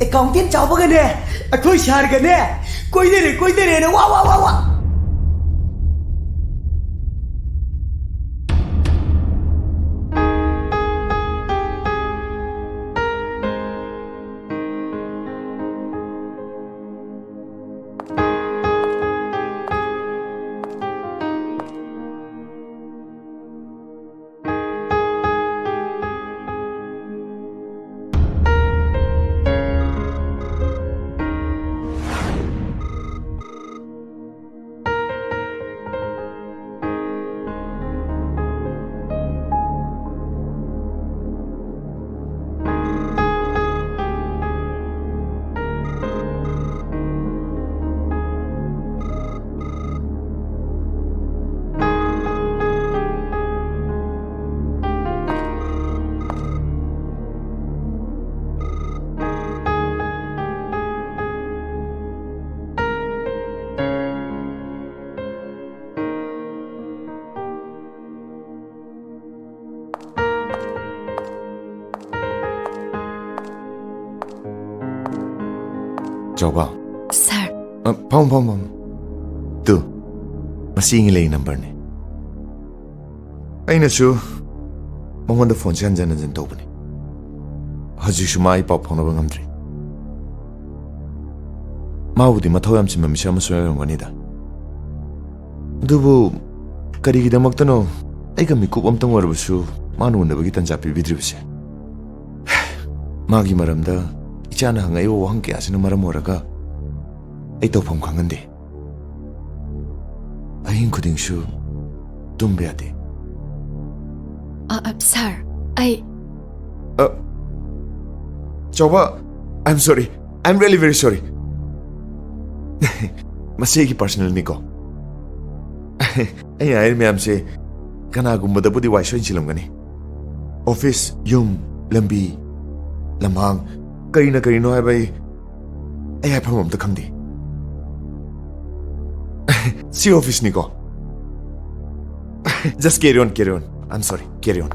ꯑꯦꯀꯥꯎꯟꯇꯦꯟ ꯆꯥꯎꯕꯒꯅꯦ, ꯑꯩꯈꯣꯏ ꯁꯥꯔꯒꯅꯦ, ꯀꯣꯏꯅꯔꯦ, ꯀꯣꯏꯅꯔꯦꯅ ꯋꯥ, ꯋꯥ, ꯋꯥ, ꯋꯥ꯫ ꯆꯥꯎꯕ꯫ ꯁꯥꯔ꯫ ꯑ, ꯐꯝꯃꯨ, ꯐꯝꯃꯨ, ꯐꯝꯃꯨ꯫ ꯇꯨ, ꯃꯁꯤ ꯏꯪꯂꯦꯟꯒꯤ ꯅꯝꯕꯔꯅꯤ꯫ ꯑꯩꯅꯁꯨ ꯃꯉꯣꯟꯗ ꯐꯣꯟꯁꯦ ꯍꯟꯖꯟ ꯍꯟꯖꯟ ꯇꯧꯕꯅꯤ꯫ ꯍꯧꯖꯤꯛꯁꯨ ꯃꯥ ꯑꯩ ꯄꯥꯎ ꯐꯥꯎꯅꯕ ꯉꯝꯗ꯭ꯔꯤ꯫ ꯃꯥꯕꯨꯗꯤ ꯃꯊꯧ ꯌꯥꯝ ꯆꯤꯟꯕ ꯃꯤꯁꯛ ꯑꯃꯁꯨ ꯑꯣꯏꯔꯝꯒꯅꯤꯗ꯫ ꯑꯗꯨꯕꯨ ꯀꯔꯤꯒꯤꯗꯃꯛꯇꯅꯣ ꯑꯩꯒ ꯃꯤꯀꯨꯞ ꯑꯝꯇꯪ ꯑꯣꯏꯔꯕꯁꯨ ꯃꯥꯅ ꯎꯅꯕꯒꯤ ꯇꯥꯟꯖꯥ ꯄꯤꯕꯤꯗ꯭ꯔꯤꯕꯁꯦ? ꯃꯥꯒꯤ ꯃꯔꯝꯗ ꯏꯆꯥꯅ ꯍꯪꯉꯛꯏꯕ ꯋꯥꯍꯪ ꯀꯌꯥꯁꯤꯅ ꯃꯔꯝ ꯑꯣꯏꯔꯒ ꯑꯩ ꯇꯧꯐꯝ ꯈꯪꯍꯟꯗꯦ꯫ ꯑꯍꯤꯡ ꯈꯨꯗꯤꯡꯁꯨ ꯇꯨꯝꯕ ꯌꯥꯗꯦ꯫ ꯑ, ꯑ, ꯁꯥꯔ, ꯑꯩ ꯑ, ꯆꯥꯎꯕ, I am sorry. I am really very sorry. ꯃꯁꯤ ꯑꯩꯒꯤ ꯄꯔꯁꯅꯦꯜꯅꯤꯀꯣ꯫ ꯑꯩꯅ ꯍꯥꯏꯔꯤ ꯃꯌꯥꯝꯁꯦ ꯀꯅꯥꯒꯨꯝꯕꯗꯕꯨꯗꯤ ꯋꯥꯏ ꯁꯣꯏꯅ ꯁꯤꯜꯂꯝꯒꯅꯤ꯫ ꯑꯣꯐꯤꯁ, ꯌꯨꯝ, ꯂꯝꯕꯤ, ꯂꯝꯍꯥꯡ, ꯀꯔꯤꯅ ꯀꯔꯤꯅꯣ ꯍꯥꯏꯕ ꯑꯩ, ꯑꯩ ꯍꯥꯏꯐꯝ ꯑꯝꯇ ꯈꯪꯗꯦ꯫ ꯁꯤ ꯑꯣꯐꯤꯁꯅꯤꯀꯣ꯫ Just carry on, carry on. I am sorry, carry on.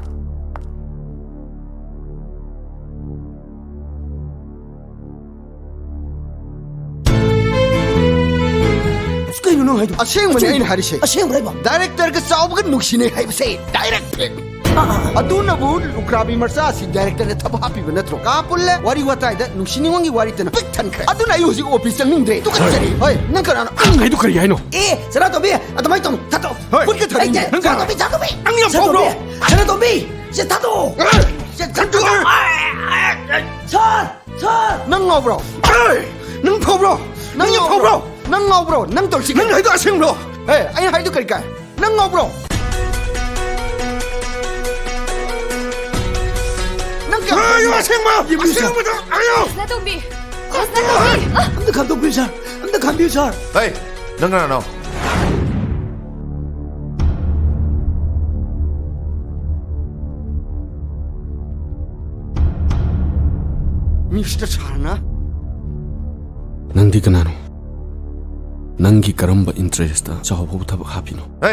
ꯑꯁ, ꯀꯩꯅꯣ ꯅꯪ ꯍꯥꯏꯗꯣ? ꯑꯁꯦꯡꯕꯅꯦ ꯑꯩꯅ ꯍꯥꯏꯔꯤꯁꯦ꯫ ꯑꯁꯦꯡꯕ꯭ꯔꯣ ꯍꯥꯏꯕ? ꯗꯥꯏꯔꯦꯛꯇꯔꯒ ꯆꯥꯎꯕꯒ ꯅꯨꯡꯁꯤꯅꯩ ꯍꯥꯏꯕꯁꯦ ꯗꯥꯏꯔꯦꯛ ꯐꯦꯛꯅꯤ꯫ ꯑꯗꯨꯅꯕꯨ ꯂꯨꯈ꯭ꯔꯥꯕꯤ ꯃꯆꯥ ꯑꯁꯤ ꯗꯥꯏꯔꯦꯛꯇꯔꯅ ꯊꯕꯛ ꯍꯥꯞꯄꯤꯕ ꯅꯠꯇ꯭ꯔꯣ? ꯀꯥ ꯄꯨꯜꯂꯦ, ꯋꯥꯔꯤ ꯋꯥꯇꯥꯏꯗ ꯅꯨꯡꯁꯤ ꯅꯨꯡꯉꯣꯟꯒꯤ ꯋꯥꯔꯤꯇꯅ ꯄꯤꯛ ꯊꯟꯈ꯭ꯔꯦ꯫ ꯑꯗꯨꯅ ꯑꯩ ꯍꯧꯖꯤꯛ ꯑꯣꯐꯤꯁ ꯆꯪꯅꯤꯡꯗ꯭ꯔꯦ꯫ ꯇꯨꯀꯠꯆꯔꯦ꯫ ꯍꯣꯏ, ꯅꯪ ꯀꯅꯥꯅꯣ? ꯅꯪ ꯍꯥꯏꯗꯣ ꯀꯔꯤ ꯍꯥꯏꯅꯣ? ꯑꯦ, ꯁꯅꯥꯇꯣꯝꯕꯤ, ꯑꯗꯨꯃꯥꯏꯅ ꯇꯧꯅꯨ꯫ ꯊꯥꯗꯣꯛꯑꯣ꯫ ꯍꯣꯏ꯫ ꯈꯨꯠꯀ ꯊꯥꯗꯣꯛꯑꯣ꯫ ꯑꯩ, ꯅꯪ ꯀꯅꯥꯅꯣ? ꯁꯅꯥꯇꯣꯝꯕꯤ, ꯁꯅꯥꯇꯣꯝꯕꯤ꯫ ꯅꯪ ꯌꯥꯝ ꯁꯥꯎꯕ꯭ꯔꯣ? ꯁꯅꯥꯇꯣꯝꯕꯤ, ꯁꯅꯥꯇꯣꯝꯕꯤ, ꯁꯦ ꯊꯥꯗꯣꯛꯑꯣ꯫ ꯑꯦ! ꯁꯦ ꯊꯥꯗꯣꯛꯑꯣ꯫ ꯁꯥꯔ! ꯁꯥꯔ! ꯅꯪ ꯉꯥꯎꯕ꯭ꯔꯣ? ꯑꯦ! ꯅꯪ ꯐꯥꯎꯕ꯭ꯔꯣ? ꯅꯪ ꯅꯪ ꯌꯥꯝ ꯉꯥꯎꯕ꯭ꯔꯣ? ꯐꯥꯎꯕ꯭ꯔꯣ? ꯅꯪ ꯉꯥꯎꯕ꯭ꯔꯣ? ꯅꯪ ꯇꯧꯔꯤꯁꯤ ꯅꯪ ꯀꯩꯅꯣ? ꯍꯥꯏꯗꯣ ꯑꯁꯦꯡꯕ꯭ꯔꯣ? ꯑꯦ, ꯑꯩꯅ ꯍꯥꯏꯗꯣ ꯀꯔꯤ ꯀꯥꯏ? ꯅꯪ ꯉꯥꯎꯕ꯭ꯔꯣ? ꯅꯪ ꯀꯌꯥꯝ ꯍꯥꯏꯌꯣ, ꯑꯁꯦꯡꯕ! ꯌꯦꯡꯕꯤꯌꯨ, ꯁꯥꯔ꯫ ꯑꯁꯦꯡꯕꯗꯣ ꯍꯥꯏꯌꯣ! ꯁꯅꯥꯇꯣꯝꯕꯤ! ꯑ, ꯁꯅꯥꯇꯣꯝꯕꯤ! ꯑ! ꯑꯝꯇ ꯈꯥꯝꯗꯣꯛꯄꯤꯌꯨ, ꯁꯥꯔ꯫ ꯑꯝꯇ ꯈꯥꯝꯕꯤꯌꯨ, ꯁꯥꯔ꯫ ꯍꯩ! ꯅꯪ ꯀꯅꯥꯅꯣ? ꯃꯤꯁꯇꯔ ꯁꯥꯔꯅ? ꯅꯪꯗꯤ ꯀꯅꯥꯅꯣ? ꯅꯪꯒꯤ ꯀꯔꯝꯕ ꯏꯟꯇꯔꯦꯁꯇ ꯆꯥꯎꯕꯕꯨ ꯊꯕꯛ ꯍꯥꯞꯄꯤꯅꯣ? ꯍꯦ!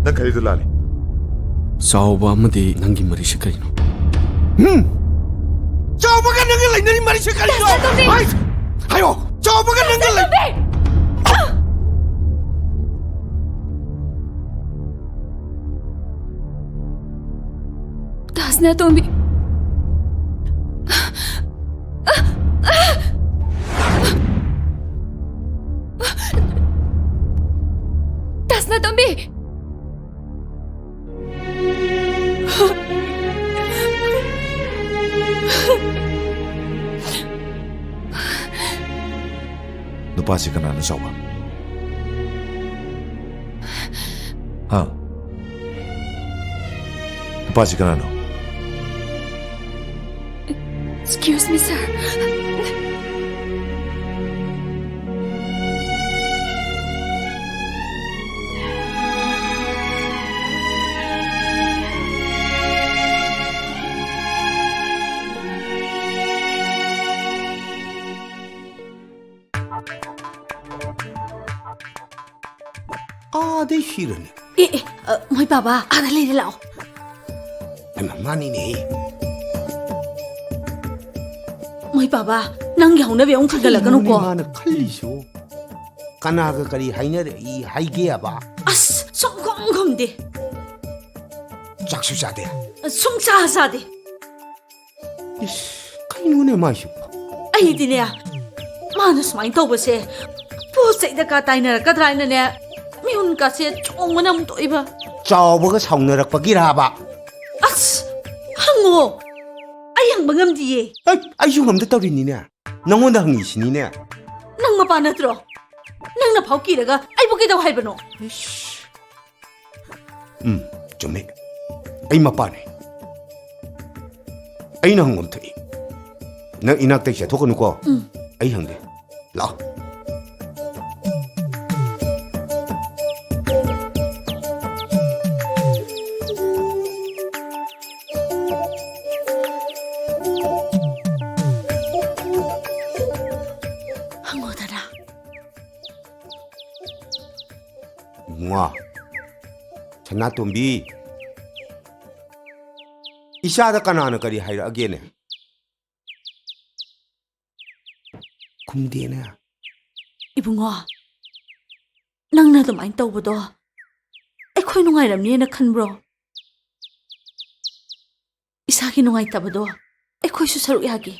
ꯅꯪ ꯈꯜꯂꯤꯗꯨ ꯂꯥꯜꯂꯤ꯫ ꯆꯥꯎꯕ ꯑꯃꯗꯤ ꯅꯪꯒꯤ ꯃꯔꯤꯁꯦ ꯀꯔꯤꯅꯣ? ꯍꯨꯝ! ꯆꯥꯎꯕꯒ ꯅꯪꯒ ꯂꯩꯅꯔꯤ ꯃꯔꯤꯁꯦ ꯀꯔꯤꯅꯣ? ꯇꯥꯁ ꯇꯣꯝꯕꯤ! ꯍꯩ! ꯍꯥꯏꯌꯣ꯫ ꯆꯥꯎꯕꯒ ꯅꯪꯒ ꯂꯩ꯫ ꯇꯥꯁꯅꯥꯇꯣꯝꯕꯤ꯫ ꯇꯥꯁꯅꯥꯇꯣꯝꯕꯤ꯫ ꯅꯨꯄꯥꯁꯤ ꯀꯅꯥꯅꯣ, ꯆꯥꯎꯕ? ꯍꯥ? ꯅꯨꯄꯥꯁꯤ ꯀꯅꯥꯅꯣ? Excuse me, sir. ꯑꯥꯗꯩ ꯁꯤꯔꯅꯤ꯫ ꯑꯦ, ꯑꯦ, ꯑ, ꯃꯣꯏ ꯕꯥꯕꯥ, ꯑꯥꯗ ꯂꯩꯔꯦ, ꯂꯥꯛꯑꯣ꯫ ꯍꯩꯃꯥ, ꯃꯥꯅꯤꯅꯦ꯫ ꯃꯣꯏ ꯕꯥꯕꯥ, ꯅꯪꯒꯤ ꯍꯧꯅꯕꯤ ꯑꯃꯨꯛ ꯊꯤꯡꯒꯠꯂꯛꯀꯅꯨꯀꯣ꯫ ꯀꯩꯅꯣꯅꯦ ꯃꯥꯅ ꯈꯜꯂꯤꯁꯤꯕꯨ? ꯀꯅꯥꯒ ꯀꯔꯤ ꯍꯥꯏꯅꯔꯛꯏ ꯍꯥꯏꯒꯦꯕ? ꯑꯁ, ꯁꯨꯝ ꯈꯨꯝ ꯈꯨꯝꯗꯦ꯫ ꯆꯥꯛꯁꯨ ꯆꯥꯗꯦ? ꯁꯨꯝ ꯆꯥ ꯆꯥꯗꯦ꯫ ꯏꯁ, ꯀꯩꯅꯣꯅꯦ ꯃꯥꯏꯁꯤꯕꯣ? ꯑꯩꯗꯤꯅꯦ, ꯃꯥꯅ ꯁꯨꯃꯥꯏꯅ ꯇꯧꯕꯁꯦ, ꯄꯣꯠ ꯆꯩꯗ ꯀꯥ ꯇꯥꯏꯅꯔꯛꯀꯗ꯭ꯔꯥ ꯍꯥꯏꯅꯅꯦ, ꯃꯤꯍꯨꯟ ꯀꯥꯁꯦ ꯆꯣꯡꯕꯅ ꯑꯃꯨꯛ ꯇꯣꯛꯏꯕ꯫ ꯆꯥꯎꯕꯒ ꯁꯥꯎꯅꯔꯛꯄꯒꯤꯔꯥꯕ? ꯑꯁ, ꯍꯪꯉꯣ꯫ ꯑꯩ ꯍꯪꯕ ꯉꯝꯗꯤꯌꯦ꯫ ꯑꯩ, ꯑꯩꯁꯨ ꯉꯝꯗ ꯇꯧꯔꯤꯅꯤꯅꯦ꯫ ꯅꯪꯉꯣꯟꯗ ꯍꯪꯉꯤꯁꯤꯅꯤꯅꯦ꯫ ꯅꯪ ꯃꯄꯥ ꯅꯠꯇ꯭ꯔꯣ? ꯅꯪꯅ ꯐꯥꯎ ꯀꯤꯔꯒ ꯑꯩꯕꯨ ꯀꯩꯗꯧ ꯍꯥꯏꯕꯅꯣ? ꯏꯁ꯫ ꯎꯝ, ꯆꯨꯝꯃꯤ꯫ ꯑꯩ ꯃꯄꯥꯅꯦ꯫ ꯑꯩꯅ ꯍꯪꯐꯝ ꯊꯣꯛꯏ꯫ ꯅꯪ ꯏꯅꯥꯛꯇꯩ ꯆꯠꯊꯣꯛꯀꯅꯨꯀꯣ꯫ ꯎꯝ꯫ ꯑꯩ ꯍꯪꯒꯦ꯫ ꯂꯥꯛꯑꯣ꯫ ꯍꯪꯉꯣꯗꯅ꯫ ꯏꯕꯨꯡꯉꯣ, ꯁꯅꯥꯇꯣꯝꯕꯤ, ꯏꯆꯥꯗ ꯀꯅꯥꯅ ꯀꯔꯤ ꯍꯥꯏꯔꯛꯑꯒꯦꯅꯦ? ꯈꯨꯝꯗꯦꯅꯦ꯫ ꯏꯕꯨꯡꯉꯣ, ꯅꯪꯅ ꯑꯗꯨꯃꯥꯏꯅ ꯇꯧꯕꯗꯣ ꯑꯩꯈꯣꯏ ꯅꯨꯡꯉꯥꯏꯔꯝꯅꯦꯅ ꯈꯟꯕ꯭ꯔꯣ? ꯏꯁꯥꯒꯤ ꯅꯨꯡꯉꯥꯏꯇꯕꯗꯣ ꯑꯩꯈꯣꯏꯁꯨ ꯁꯔꯨꯛ ꯌꯥꯒꯦ꯫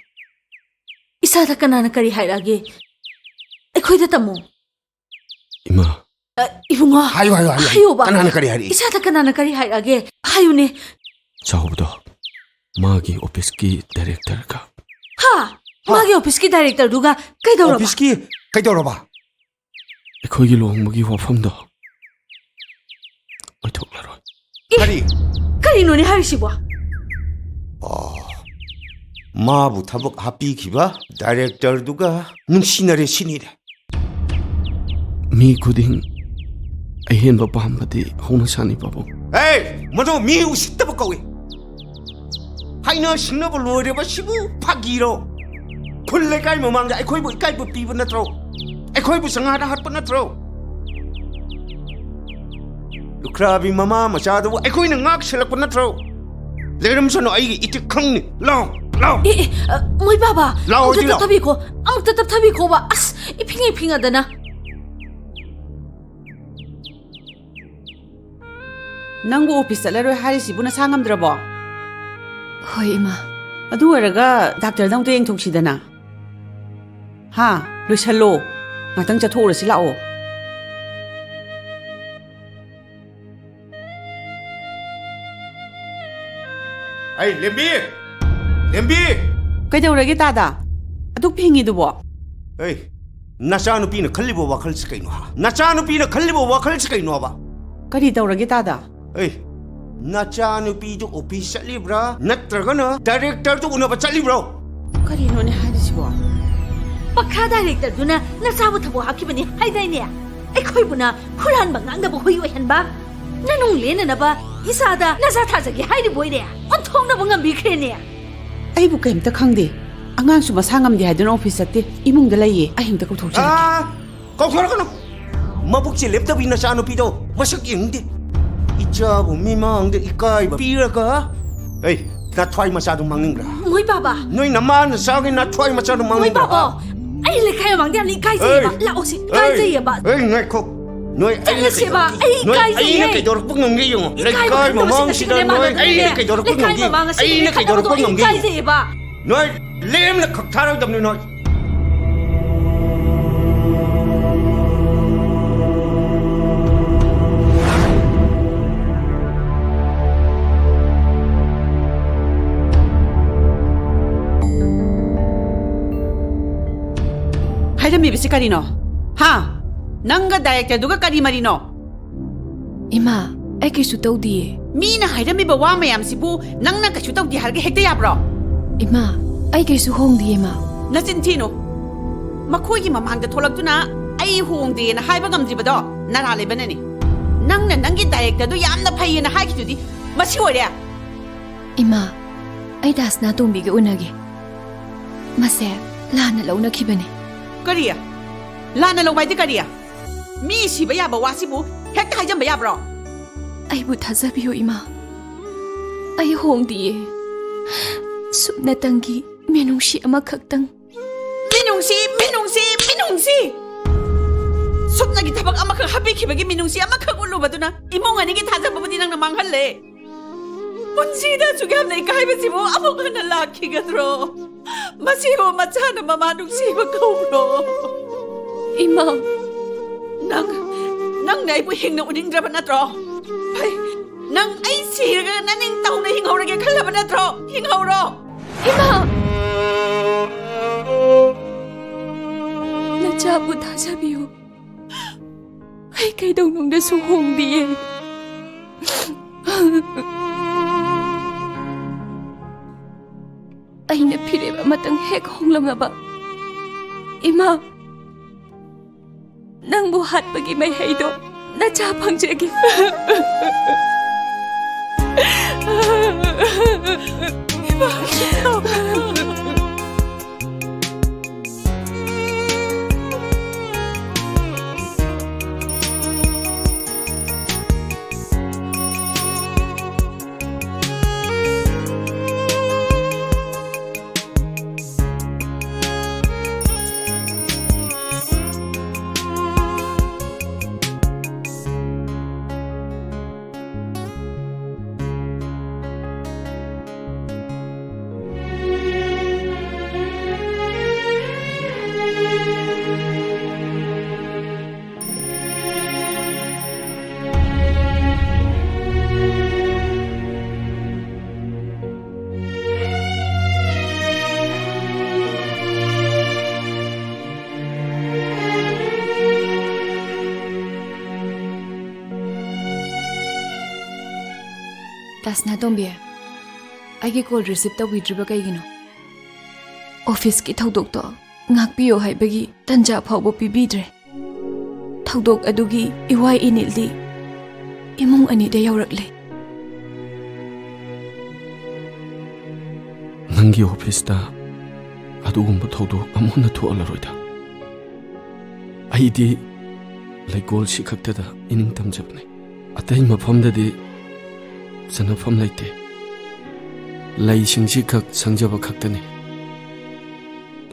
ꯏꯁꯥꯗ ꯀꯅꯥꯅ ꯀꯔꯤ ꯍꯥꯏꯔꯛꯑꯒꯦ? ꯑꯩꯈꯣꯏꯗ ꯇꯝꯃꯨ꯫ ꯏꯃꯥ꯫ ꯑ, ꯏꯕꯨꯡꯉꯣ꯫ ꯍꯥꯏꯌꯨ, ꯍꯥꯏꯌꯨ, ꯍꯥꯏꯌꯨ꯫ ꯍꯥꯏꯌꯣꯕ꯫ ꯀꯅꯥꯅ ꯀꯔꯤ ꯍꯥꯏꯔꯛꯏ? ꯏꯁꯥꯗ ꯀꯅꯥꯅ ꯀꯔꯤ ꯍꯥꯏꯔꯛꯑꯒꯦ? ꯍꯥꯏꯌꯨꯅꯦ꯫ ꯆꯥꯎꯕꯗꯣ ꯃꯥꯒꯤ ꯑꯣꯐꯤꯁꯀꯤ ꯗꯥꯏꯔꯦꯛꯇꯔꯒ꯫ ꯍꯥ? ꯍꯥ? ꯃꯥꯒꯤ ꯑꯣꯐꯤꯁꯀꯤ ꯗꯥꯏꯔꯦꯛꯇꯔꯗꯨꯒ ꯀꯩꯗꯧꯔꯕ? ꯑꯣꯐꯤꯁꯀꯤ ꯀꯩꯗꯧꯔꯕ? ꯑꯩꯈꯣꯏꯒꯤ ꯂꯨꯍꯣꯡꯕꯒꯤ ꯋꯥꯐꯝꯗꯣ ꯑꯣꯏꯊꯣꯛꯂꯔꯣꯏ꯫ ꯑꯦ, ꯀꯔꯤ? ꯀꯔꯤꯅꯣꯅꯦ ꯍꯥꯏꯔꯤꯁꯤꯕꯣ? ꯑꯣ, ꯃꯥꯕꯨ ꯊꯕꯛ ꯍꯥꯞꯄꯤꯈꯤꯕ ꯗꯥꯏꯔꯦꯛꯇꯔꯗꯨꯒ ꯅꯨꯡꯁꯤꯅꯔꯦ ꯁꯤꯅꯤꯅꯦ꯫ ꯃꯤ ꯈꯨꯗꯤꯡ ꯑꯍꯦꯟꯕ ꯄꯥꯝꯕꯗꯤ ꯍꯧꯅꯁꯥꯅꯤ, ꯄꯥꯕꯨꯡ꯫ ꯑꯦ, ꯃꯗꯨ ꯃꯤ ꯎꯁꯤꯠꯇꯕ ꯀꯧꯏ꯫ ꯍꯥꯏꯅ ꯁꯤꯡꯅꯕ ꯂꯣꯏꯔꯕ ꯁꯤꯕꯨ ꯐꯥꯒꯤꯔꯣ? ꯈꯨꯜ ꯂꯩꯀꯥꯏ ꯃꯃꯥꯡꯗ ꯑꯩꯈꯣꯏꯕꯨ ꯏꯀꯥꯏꯕ ꯄꯤꯕ ꯅꯠꯇ꯭ꯔꯣ? ꯑꯩꯈꯣꯏꯕꯨ ꯁꯪꯍꯥꯗ ꯍꯥꯠꯄ ꯅꯠꯇ꯭ꯔꯣ? ꯂꯨꯈ꯭ꯔꯥꯕꯤ ꯃꯃꯥ ꯃꯆꯥꯗꯨꯕꯨ ꯑꯩꯈꯣꯏꯅ ꯉꯥꯛ ꯁꯦꯜꯂꯛꯄ ꯅꯠꯇ꯭ꯔꯣ? ꯂꯩꯔꯝꯁꯅꯨ, ꯑꯩꯒꯤ ꯏꯊꯤꯛ ꯈꯪꯅꯤ꯫ ꯂꯥꯎ, ꯂꯥꯎ꯫ ꯑꯦ, ꯑꯦ, ꯑ, ꯃꯣꯏ ꯕꯥꯕꯥ, ꯂꯥꯎ, ꯑꯃꯨꯛꯇ ꯍꯧꯖꯤꯛ ꯂꯥꯎ꯫ ꯇꯞꯊꯕꯤꯈꯣ, ꯑꯃꯨꯛꯇ ꯇꯞꯊꯕꯤꯈꯣꯕ꯫ ꯑꯁ, ꯏꯐꯤꯡ ꯏꯐꯤꯡꯉꯗꯅ꯫ ꯅꯪꯕꯨ ꯑꯣꯐꯤꯁ ꯆꯠꯂꯔꯣꯏ ꯍꯥꯏꯔꯤꯁꯤꯕꯨ ꯅꯁꯥ ꯉꯝꯗ꯭ꯔꯕꯣ? ꯍꯣꯏ, ꯏꯃꯥ꯫ ꯑꯗꯨ ꯑꯣꯏꯔꯒ ꯗꯥꯛꯇꯔꯗ ꯑꯃꯨꯛꯇ ꯌꯦꯡꯊꯣꯛꯁꯤꯗꯅ꯫ ꯍꯥ? ꯂꯣꯏꯁꯜꯂꯣ꯫ ꯉꯥꯛꯇꯪ ꯆꯠꯊꯣꯛꯎꯔꯁꯤ ꯂꯥꯛꯑꯣ꯫ ꯑꯩ ꯂꯦꯝꯕꯤ! ꯂꯦꯝꯕꯤ! ꯀꯩꯗꯧꯔꯒꯦ ꯇꯥꯗ? ꯑꯗꯨꯛ ꯐꯤꯡꯉꯤꯗꯨꯕꯣ? ꯑꯩ, ꯅꯆꯥꯅꯨꯄꯤꯅ ꯈꯜꯂꯤꯕ ꯋꯥꯈꯜꯁꯤ ꯀꯩꯅꯣ, ꯍꯥ? ꯅꯆꯥꯅꯨꯄꯤꯅ ꯈꯜꯂꯤꯕ ꯋꯥꯈꯜꯁꯤ ꯀꯩꯅꯣꯕ? ꯀꯔꯤ ꯇꯧꯔꯒꯦ ꯇꯥꯗ? ꯑꯩ, ꯅꯆꯥꯅꯨꯄꯤꯗꯨ ꯑꯣꯐꯤꯁ ꯆꯠꯂꯤꯕ꯭ꯔꯥ ꯅꯠꯇ꯭ꯔꯒꯅ ꯗꯥꯏꯔꯦꯛꯇꯔꯗꯨ ꯎꯅꯕ ꯆꯠꯂꯤꯕ꯭ꯔꯣ? ꯀꯔꯤꯅꯣꯅꯦ ꯍꯥꯏꯔꯤꯁꯤꯕꯣ? ꯄꯈꯥ ꯗꯥꯏꯔꯦꯛꯇꯔꯗꯨꯅ ꯅꯆꯥꯕꯨ ꯊꯕꯛ ꯍꯥꯞꯈꯤꯕꯅꯤ ꯍꯥꯏꯗꯥꯏꯅꯦ? ꯑꯩꯈꯣꯏꯕꯨꯅ ꯍꯨꯔꯥꯟꯕ ꯉꯥꯡꯗꯕ ꯍꯨꯏ ꯑꯣꯏꯍꯟꯕ? ꯅꯅꯨꯡ ꯂꯦꯟꯅꯅꯕ ꯏꯆꯥꯗ ꯅꯆꯥ ꯊꯥꯖꯒꯦ ꯍꯥꯏꯔꯤꯕꯣꯏꯔꯦ? ꯑꯣꯟꯊꯣꯛꯅꯕ ꯉꯝꯕꯤꯈ꯭ꯔꯦꯅꯦ꯫ ꯑꯩꯕꯨ ꯀꯩꯝꯇ ꯈꯪꯗꯦ꯫ ꯑꯉꯥꯡꯁꯨ ꯃꯁꯥ ꯉꯝꯗꯦ ꯍꯥꯏꯗꯨꯅ ꯑꯣꯐꯤꯁ ꯆꯠꯇꯦ꯫ ꯏꯃꯨꯡꯗ ꯂꯩꯌꯦ꯫ ꯑꯩ ꯑꯝꯇ ꯀꯧꯊꯣꯛꯆꯔꯛꯀꯦ꯫ ꯑꯥ! ꯀꯧꯊꯣꯔꯛꯀꯅꯨ! ꯃꯕꯨꯛꯁꯦ ꯂꯦꯞꯇꯕꯤ ꯅꯆꯥꯅꯨꯄꯤꯗꯣ ꯃꯁꯛ ꯌꯦꯡꯅꯤꯡꯗꯦ꯫ ꯏꯆꯥꯕꯨ ꯃꯤꯃꯥꯡꯗ ꯏꯀꯥꯏꯕ ꯄꯤꯔꯒ, ꯑꯩ, ꯅꯊ꯭ꯋꯥꯏ ꯃꯆꯥꯗꯨ ꯃꯥꯡꯅꯤꯡꯕ꯭ꯔꯥ? ꯃꯣꯏ ꯕꯥꯕꯥ! ꯅꯣꯏ ꯅꯃꯥ ꯅꯆꯥꯒꯤ ꯅꯊ꯭ꯋꯥꯏ ꯃꯆꯥꯗꯨ ꯃꯣꯏ ꯃꯥꯡꯅꯤꯡꯕ꯭ꯔꯥ? ꯕꯥꯕꯥ! ꯑꯩ ꯂꯩꯀꯥꯏ ꯃꯃꯥꯡꯗ ꯌꯥꯝꯅ ꯏꯀꯥꯏꯖꯩꯌꯦꯕ꯫ ꯑꯦ! ꯂꯥꯛꯑꯣꯁꯦ, ꯏꯀꯥꯏꯖꯩꯌꯦꯕ꯫ ꯑꯦ, ꯉꯥꯏꯈꯣ꯫ ꯅꯣꯏ ꯑꯩꯅ ꯆꯠꯂꯁꯦꯕ, ꯀꯩꯗꯧ-, ꯑꯩ ꯅꯣꯏ ꯏꯀꯥꯏꯖꯩꯌꯦ꯫ ꯑꯩꯅ ꯀꯩꯗꯧꯔꯛꯄ ꯉꯝꯒꯦ ꯌꯦꯡꯉꯣ꯫ ꯏꯀꯥꯏꯕ ꯂꯩꯀꯥꯏ ꯈꯪꯗꯕ ꯃꯃꯥꯡꯁꯤꯗ ꯁꯤꯒꯅꯦ ꯅꯣꯏ ꯃꯥꯟꯅꯗꯣꯏꯅꯦ꯫ ꯑꯩꯅ ꯀꯩꯗꯧꯔꯛꯄ ꯂꯩꯀꯥꯏ ꯉꯝꯒꯦ? ꯃꯃꯥꯡ ꯑꯁꯤꯗ ꯑꯩꯅ ꯂꯩꯀꯥꯏ ꯀꯩꯗꯧꯔꯛꯄ ꯈꯠꯅꯕꯗꯣ ꯑꯩ ꯉꯝꯒꯦ ꯌꯦꯡꯉꯣ꯫ ꯏꯀꯥꯏꯖꯩꯌꯦꯕ꯫ ꯅꯣꯏ ꯂꯦꯝꯅ ꯈꯛ ꯊꯥꯔꯣꯏꯗꯕꯅꯤ ꯅꯣꯏ꯫ ꯍꯥꯏꯔꯝꯃꯤꯕꯁꯤ ꯀꯔꯤꯅꯣ? ꯍꯥ? ꯅꯪꯒ ꯗꯥꯏꯔꯦꯛꯇꯔꯗꯨꯒ ꯀꯔꯤ ꯃꯔꯤꯅꯣ? ꯏꯃꯥ, ꯑꯩ ꯀꯩꯁꯨ ꯇꯧꯗꯤꯌꯦ꯫ ꯃꯤꯅ ꯍꯥꯏꯔꯝꯃꯤꯕ ꯋꯥ ꯃꯌꯥꯝꯁꯤꯕꯨ ꯅꯪꯅ ꯀꯩꯁꯨ ꯇꯧꯗꯦ ꯍꯥꯏꯔꯒ ꯍꯦꯛꯇ ꯌꯥꯕ꯭ꯔꯣ? ꯏꯃꯥ, ꯑꯩ ꯀꯩꯁꯨ ꯍꯣꯡꯗꯤꯌꯦ, ꯏꯃꯥ꯫ ꯅꯆꯤꯟ ꯊꯤꯅꯨ꯫ ꯃꯈꯣꯏꯒꯤ ꯃꯃꯥꯡꯗ ꯊꯣꯛꯂꯛꯇꯨꯅ "ꯑꯩ ꯍꯣꯡꯗꯦꯅ" ꯍꯥꯏꯕ ꯉꯝꯗ꯭ꯔꯤꯕꯗꯣ ꯅꯔꯥ ꯂꯩꯕꯅꯅꯤ꯫ ꯅꯪꯅ ꯅꯪꯒꯤ ꯗꯥꯏꯔꯦꯛꯇꯔꯗꯨ ꯌꯥꯝꯅ ꯐꯩꯌꯦꯅ ꯍꯥꯏꯈꯤꯗꯨꯗꯤ ꯃꯁꯤ ꯑꯣꯏꯔꯦ꯫ ꯏꯃꯥ, ꯑꯩ ꯗꯥꯁꯅꯥ ꯇꯣꯝꯕꯤꯒ ꯎꯅꯒꯦ꯫ ꯃꯁꯦ ꯂꯥꯟꯅ ꯂꯧꯅꯈꯤꯕꯅꯦ꯫ ꯀꯔꯤ? ꯂꯥꯟꯅ ꯂꯧꯕ ꯍꯥꯏꯗꯤ ꯀꯔꯤ? ꯃꯤ ꯁꯤꯕ ꯌꯥꯕ ꯋꯥꯁꯤꯕꯨ ꯍꯦꯛꯇ ꯍꯥꯏꯖꯟꯕ ꯌꯥꯕ꯭ꯔꯣ? ꯑꯩꯕꯨ ꯊꯥꯖꯕꯤꯌꯨ, ꯏꯃꯥ꯫ ꯑꯩ ꯍꯣꯡꯗꯤꯌꯦ꯫ ꯁꯨꯞꯅꯇꯪꯒꯤ ꯃꯤꯅꯨꯡꯁꯤ ꯑꯃꯈꯛꯇꯪ꯫ ꯃꯤꯅꯨꯡꯁꯤ, ꯃꯤꯅꯨꯡꯁꯤ, ꯃꯤꯅꯨꯡꯁꯤ! ꯁꯨꯞꯅꯒꯤ ꯊꯕꯛ ꯑꯃꯈꯛ ꯍꯥꯞꯄꯤꯈꯤꯕꯒꯤ ꯃꯤꯅꯨꯡꯁꯤ ꯑꯃꯈꯛ ꯎꯠꯂꯨꯕꯗꯨꯅ ꯏꯃꯨꯡ ꯑꯅꯤꯒꯤ ꯊꯥꯖꯕꯕꯨꯗꯤ ꯅꯪꯅ ꯃꯥꯡꯍꯜꯂꯦ꯫ ꯄꯨꯟꯁꯤꯗ ꯑꯁꯨꯛ ꯌꯥꯝꯅ ꯏꯀꯥꯏꯕꯁꯤꯕꯨ ꯑꯃꯨꯛ ꯍꯟꯅ ꯂꯥꯛꯈꯤꯒꯗ꯭ꯔꯣ? ꯃꯁꯤꯕꯨ ꯃꯆꯥꯅ ꯃꯃꯥ ꯅꯨꯡꯁꯤꯕ ꯀꯧꯕ꯭ꯔꯣ? ꯏꯃꯥ! ꯅꯪ, ꯅꯪꯅ ꯑꯩꯕꯨ ꯍꯤꯡꯅ ꯎꯅꯤꯡꯗ꯭ꯔꯕ ꯅꯠꯇ꯭ꯔꯣ? ꯐꯩ, ꯅꯪ ꯑꯩ ꯁꯤꯔꯒ ꯅꯅꯤꯡꯇꯝꯅ ꯍꯤꯡꯍꯧꯔꯒꯦ ꯈꯜꯂꯕ ꯅꯠꯇ꯭ꯔꯣ? ꯍꯤꯡꯍꯧꯔꯣ! ꯏꯃꯥ! ꯅꯆꯥꯕꯨ ꯊꯥꯖꯕꯤꯌꯨ꯫ ꯑꯩ ꯀꯩꯗꯧꯅꯨꯡꯗꯁꯨ ꯍꯣꯡꯗꯤꯌꯦ꯫ ꯑꯩꯅ ꯐꯤꯔꯦꯞ ꯑꯃꯇꯪ ꯍꯦꯛ ꯍꯣꯡꯂꯝꯂꯕ, ꯏꯃꯥ, ꯅꯪꯕꯨ ꯍꯥꯠꯄꯒꯤ ꯃꯍꯩꯗꯣ ꯅꯆꯥ ꯐꯪꯖꯒꯦ꯫ ꯏꯃꯥ, ꯇꯥꯁꯅꯥꯇꯣꯝꯕꯤ, ꯑꯩꯒꯤ ꯀꯣꯜ ꯔꯤꯁꯤꯞ ꯇꯧꯕꯤꯗ꯭ꯔꯤꯕ ꯀꯩꯒꯤꯅꯣ? ꯑꯣꯐꯤꯁꯀꯤ ꯊꯧꯗꯣꯛꯇꯣ ꯉꯥꯛꯄꯤꯌꯣ ꯍꯥꯏꯕꯒꯤ ꯇꯟꯖꯥ ꯐꯥꯎꯕ ꯄꯤꯕꯤꯗ꯭ꯔꯦ꯫ ꯊꯧꯗꯣꯛ ꯑꯗꯨꯒꯤ ꯏꯋꯥꯏ ꯏꯅꯤꯜꯗꯤ ꯏꯃꯨꯡ ꯑꯅꯤꯗ ꯌꯧꯔꯛꯂꯦ꯫ ꯅꯪꯒꯤ ꯑꯣꯐꯤꯁꯇ ꯑꯗꯨꯒꯨꯝꯕ ꯊꯧꯗꯣꯛ ꯑꯃꯨꯛ ꯍꯟꯅ ꯊꯣꯛꯍꯜꯂꯔꯣꯏꯗ꯫ ꯑꯩꯗꯤ ꯂꯩꯀꯣꯜꯁꯤ ꯈꯛꯇꯗ ꯏꯅꯤꯡ ꯇꯝꯖꯕꯅꯤ꯫ ꯑꯇꯩ ꯃꯐꯝꯗꯗꯤ ꯆꯟꯅꯐꯝ ꯂꯩꯇꯦ꯫ ꯂꯩꯁꯤꯡꯁꯤ ꯈꯛ ꯁꯪꯖꯕ ꯈꯛꯇꯅꯤ꯫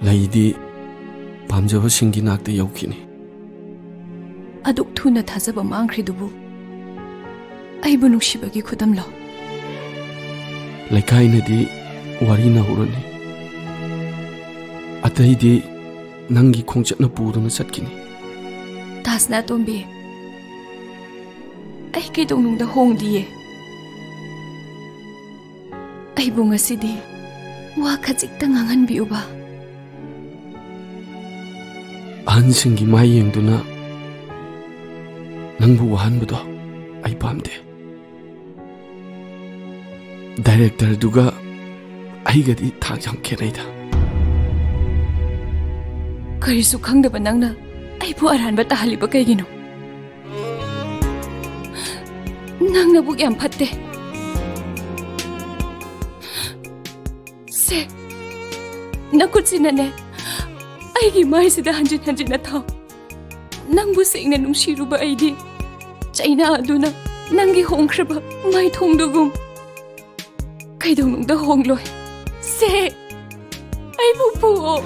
ꯂꯩꯗꯤ ꯄꯥꯝꯖꯕꯁꯤꯡꯒꯤ ꯅꯥꯛꯇ ꯌꯧꯈꯤꯅꯤ꯫ ꯑꯗꯨꯛ ꯊꯨꯅ ꯊꯥꯖꯕ ꯃꯥꯡꯈ꯭ꯔꯤꯗꯨꯕꯨ ꯑꯩꯕꯨ ꯅꯨꯡꯁꯤꯕꯒꯤ ꯈꯨꯗꯝꯂꯣ? ꯂꯩꯀꯥꯏꯅꯗꯤ ꯋꯥꯔꯤꯅ ꯍꯧꯔꯅꯤ꯫ ꯑꯇꯩꯗꯤ ꯅꯪꯒꯤ ꯈꯣꯡꯆꯠꯅ ꯄꯨꯗꯨꯅ ꯆꯠꯈꯤꯅꯤ꯫ ꯇꯥꯁꯅꯥꯇꯣꯝꯕꯤ, ꯑꯩ ꯀꯩꯗꯧꯅꯨꯡꯗ ꯍꯣꯡꯗꯤꯌꯦ꯫ ꯑꯩꯕꯨ ꯉꯁꯤꯗꯤ ꯋꯥ ꯈꯖꯤꯛꯇ ꯉꯥꯡꯍꯟꯕꯤꯌꯨꯕ꯫ ꯑꯍꯟꯁꯤꯡꯒꯤ ꯃꯥꯏ ꯌꯦꯡꯗꯨꯅ ꯅꯪꯕꯨ ꯋꯥꯍꯟꯕꯗꯣ ꯑꯩ ꯄꯥꯝꯗꯦ꯫ ꯗꯥꯏꯔꯦꯛꯇꯔꯗꯨꯒ ꯑꯩꯒꯗꯤ ꯊꯥꯛ ꯌꯥꯝ ꯈꯦꯠꯅꯩꯗ꯫ ꯀꯔꯤꯁꯨ ꯈꯪꯗꯕ ꯅꯪꯅ ꯑꯩꯕꯨ ꯑꯔꯥꯟꯕ ꯇꯥꯍꯜꯂꯤꯕ ꯀꯩꯒꯤꯅꯣ? ꯅꯪ ꯅꯕꯨꯛ ꯌꯥꯝ ꯐꯠꯇꯦ꯫ ꯁꯦ, ꯅꯈꯨꯠꯁꯤꯅꯅꯦ ꯑꯩꯒꯤ ꯃꯥꯏꯁꯤꯗ ꯍꯟꯖꯤꯟ ꯍꯟꯖꯤꯟꯅ ꯊꯥꯎ꯫ ꯅꯪꯕꯨ ꯁꯦꯡꯅ ꯅꯨꯡꯁꯤꯔꯨꯕ ꯑꯩꯗꯤ ꯆꯩꯅꯥ ꯑꯗꯨꯅ ꯅꯪꯒꯤ ꯍꯣꯡꯈ꯭ꯔꯕ ꯃꯥꯏꯊꯣꯡꯗꯨꯒꯨꯝ ꯀꯩꯗꯧꯅꯨꯡꯗ ꯍꯣꯡꯂꯣꯏ꯫ ꯁꯦ, ꯑꯩꯕꯨ ꯄꯨꯑꯣ꯫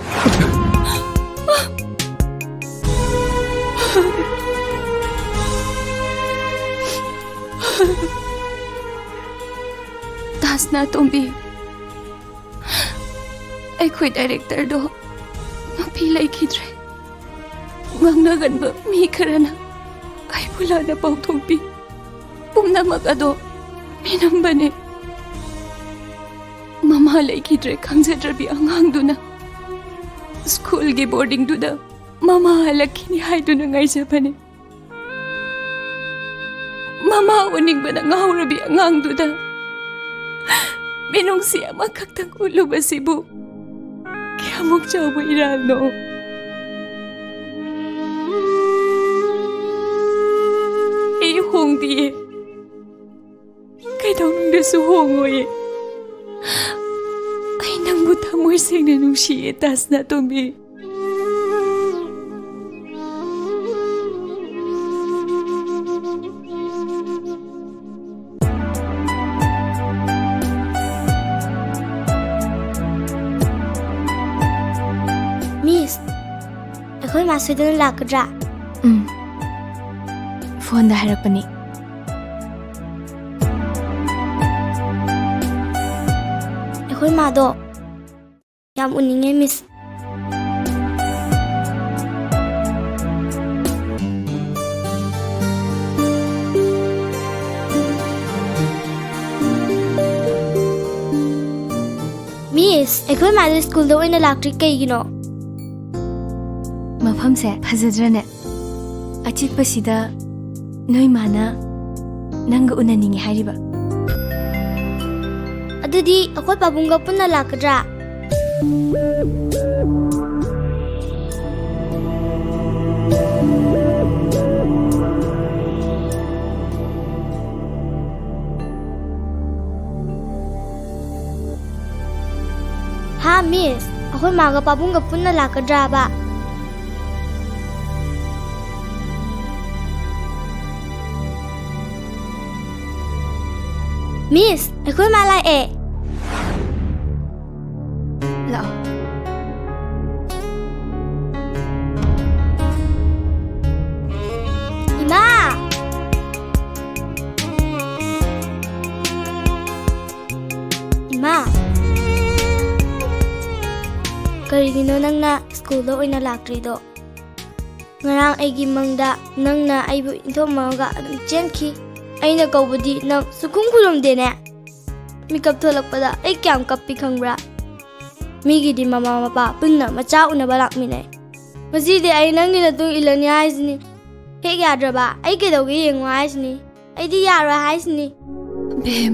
ꯇꯥꯁꯅꯥꯇꯣꯝꯕꯤ, ꯑꯩꯈꯣꯏ ꯗꯥꯏꯔꯦꯛꯇꯔꯗꯣ ꯅꯨꯄꯤ ꯂꯩꯈꯤꯗ꯭ꯔꯦ꯫ ꯉꯥꯡꯅꯒꯟꯕ ꯃꯤ ꯈꯔꯅ ꯑꯩꯕꯨ ꯂꯥꯟꯅ ꯄꯥꯎꯊꯣꯛꯄꯤ꯫ ꯄꯨꯝꯅꯃꯛ ꯑꯗꯣ ꯃꯤꯅꯝꯕꯅꯦ꯫ ꯃꯃꯥ ꯂꯩꯈꯤꯗ꯭ꯔꯦ ꯈꯪꯖꯗ꯭ꯔꯕꯤ ꯑꯉꯥꯡꯗꯨꯅ ꯁ꯭ꯀꯨꯜꯒꯤ ꯕꯣꯔꯗꯤꯡꯗꯨꯗ ꯃꯃꯥ ꯍꯜꯂꯛꯈꯤꯅꯤ ꯍꯥꯏꯗꯨꯅ ꯉꯥꯏꯖꯕꯅꯦ꯫ ꯃꯃꯥ ꯎꯅꯤꯡꯕꯅ ꯉꯥꯎꯔꯕꯤ ꯑꯉꯥꯡꯗꯨꯗ ꯃꯤꯅꯨꯡꯁꯤ ꯑꯃꯈꯛꯇꯪ ꯎꯠꯂꯨꯕꯁꯤꯕꯨ ꯀꯌꯥꯃꯨꯛ ꯆꯥꯎꯕ ꯏꯔꯥꯜꯅꯣ? ꯑꯩ ꯍꯣꯡꯗꯤꯌꯦ꯫ ꯀꯩꯗꯧꯅꯨꯡꯗꯁꯨ ꯍꯣꯡꯉꯣꯏꯌꯦ꯫ ꯑꯩ ꯅꯪꯕꯨ ꯊꯃꯣꯏ ꯁꯦꯡꯅ ꯅꯨꯡꯁꯤꯌꯦ, ꯇꯥꯁꯅꯥꯇꯣꯝꯕꯤ꯫ ꯃꯤꯁ, ꯑꯩꯈꯣꯏ ꯃꯥ ꯁꯣꯏꯗꯅ ꯂꯥꯛꯀꯗ꯭ꯔꯥ? ꯎꯝ꯫ ꯐꯣꯟꯗ ꯍꯥꯏꯔꯛꯄꯅꯤ꯫ ꯑꯩꯈꯣꯏ ꯃꯥꯗꯣ ꯌꯥꯝ ꯎꯅꯤꯡꯉꯦ, ꯃꯤꯁ꯫ ꯃꯤꯁ, ꯑꯩꯈꯣꯏ ꯃꯥꯗꯤ ꯁ꯭ꯀꯨꯜꯗ ꯑꯣꯏꯅ ꯂꯥꯛꯇ꯭ꯔꯤ, ꯀꯩꯒꯤꯅꯣ? ꯃꯐꯝꯁꯦ ꯐꯖꯗ꯭ꯔꯅꯦ? ꯑꯆꯤꯛꯄꯁꯤꯗ ꯅꯣꯏ ꯃꯥꯅ ꯅꯪꯒ ꯎꯅꯅꯤꯡꯉꯦ ꯍꯥꯏꯔꯤꯕ? ꯑꯗꯨꯗꯤ ꯑꯩꯈꯣꯏ ꯄꯥꯕꯨꯡꯒ ꯄꯨꯟꯅ ꯂꯥꯛꯀꯗ꯭ꯔꯥ? ꯍꯥ, ꯃꯤꯁ? ꯑꯩꯈꯣꯏ ꯃꯥꯒ ꯄꯥꯕꯨꯡꯒ ꯄꯨꯟꯅ ꯂꯥꯛꯀꯗ꯭ꯔꯥꯕ? ꯃꯤꯁ, ꯑꯩꯈꯣꯏ ꯃꯥ ꯂꯥꯛꯑꯦ꯫ ꯂꯥꯛꯑꯣ꯫ ꯏꯃꯥ! ꯏꯃꯥ! ꯀꯔꯤꯒꯤꯅꯣ ꯅꯪꯅ ꯁ꯭ꯀꯨꯜꯗ ꯑꯣꯏꯅ ꯂꯥꯛꯇ꯭ꯔꯤꯗꯣ? ꯉꯔꯥꯡ ꯑꯩꯒꯤ ꯃꯪꯗ ꯅꯪꯅ ꯑꯩꯕꯨ ꯏꯟꯊꯣꯛꯑꯝꯃꯒ ꯑꯗꯨꯝ ꯆꯦꯟꯈꯤ꯫ ꯑꯩꯅ ꯀꯧꯕꯗꯤ ꯅꯪ ꯁꯨꯛꯈꯨꯝ ꯈꯨꯝꯂꯝꯗꯦꯅꯦ꯫ ꯃꯤꯀꯞ ꯊꯣꯛꯂꯛꯄꯗ ꯑꯩ ꯀꯌꯥꯝ ꯀꯞꯄꯤ ꯈꯪꯕ꯭ꯔꯥ? ꯃꯤꯒꯤꯗꯤ ꯃꯃꯥ ꯃꯄꯥ ꯄꯨꯟꯅ ꯃꯆꯥ ꯎꯅꯕ ꯂꯥꯛꯃꯤꯟꯅꯩ꯫ ꯉꯁꯤꯗꯤ ꯑꯩ ꯅꯪꯒꯤ ꯃꯇꯨꯡ ꯏꯜꯂꯅꯤ ꯍꯥꯏꯁꯤꯅꯤ꯫ ꯍꯦꯛ ꯌꯥꯗ꯭ꯔꯕ ꯑꯩ ꯀꯩꯗꯧꯒꯦ ꯌꯦꯡꯉꯣ ꯍꯥꯏꯁꯤꯅꯤ꯫ ꯑꯩꯗꯤ ꯌꯥꯔꯣꯏ ꯍꯥꯏꯁꯤꯅꯤ꯫ ꯕꯦꯝ꯫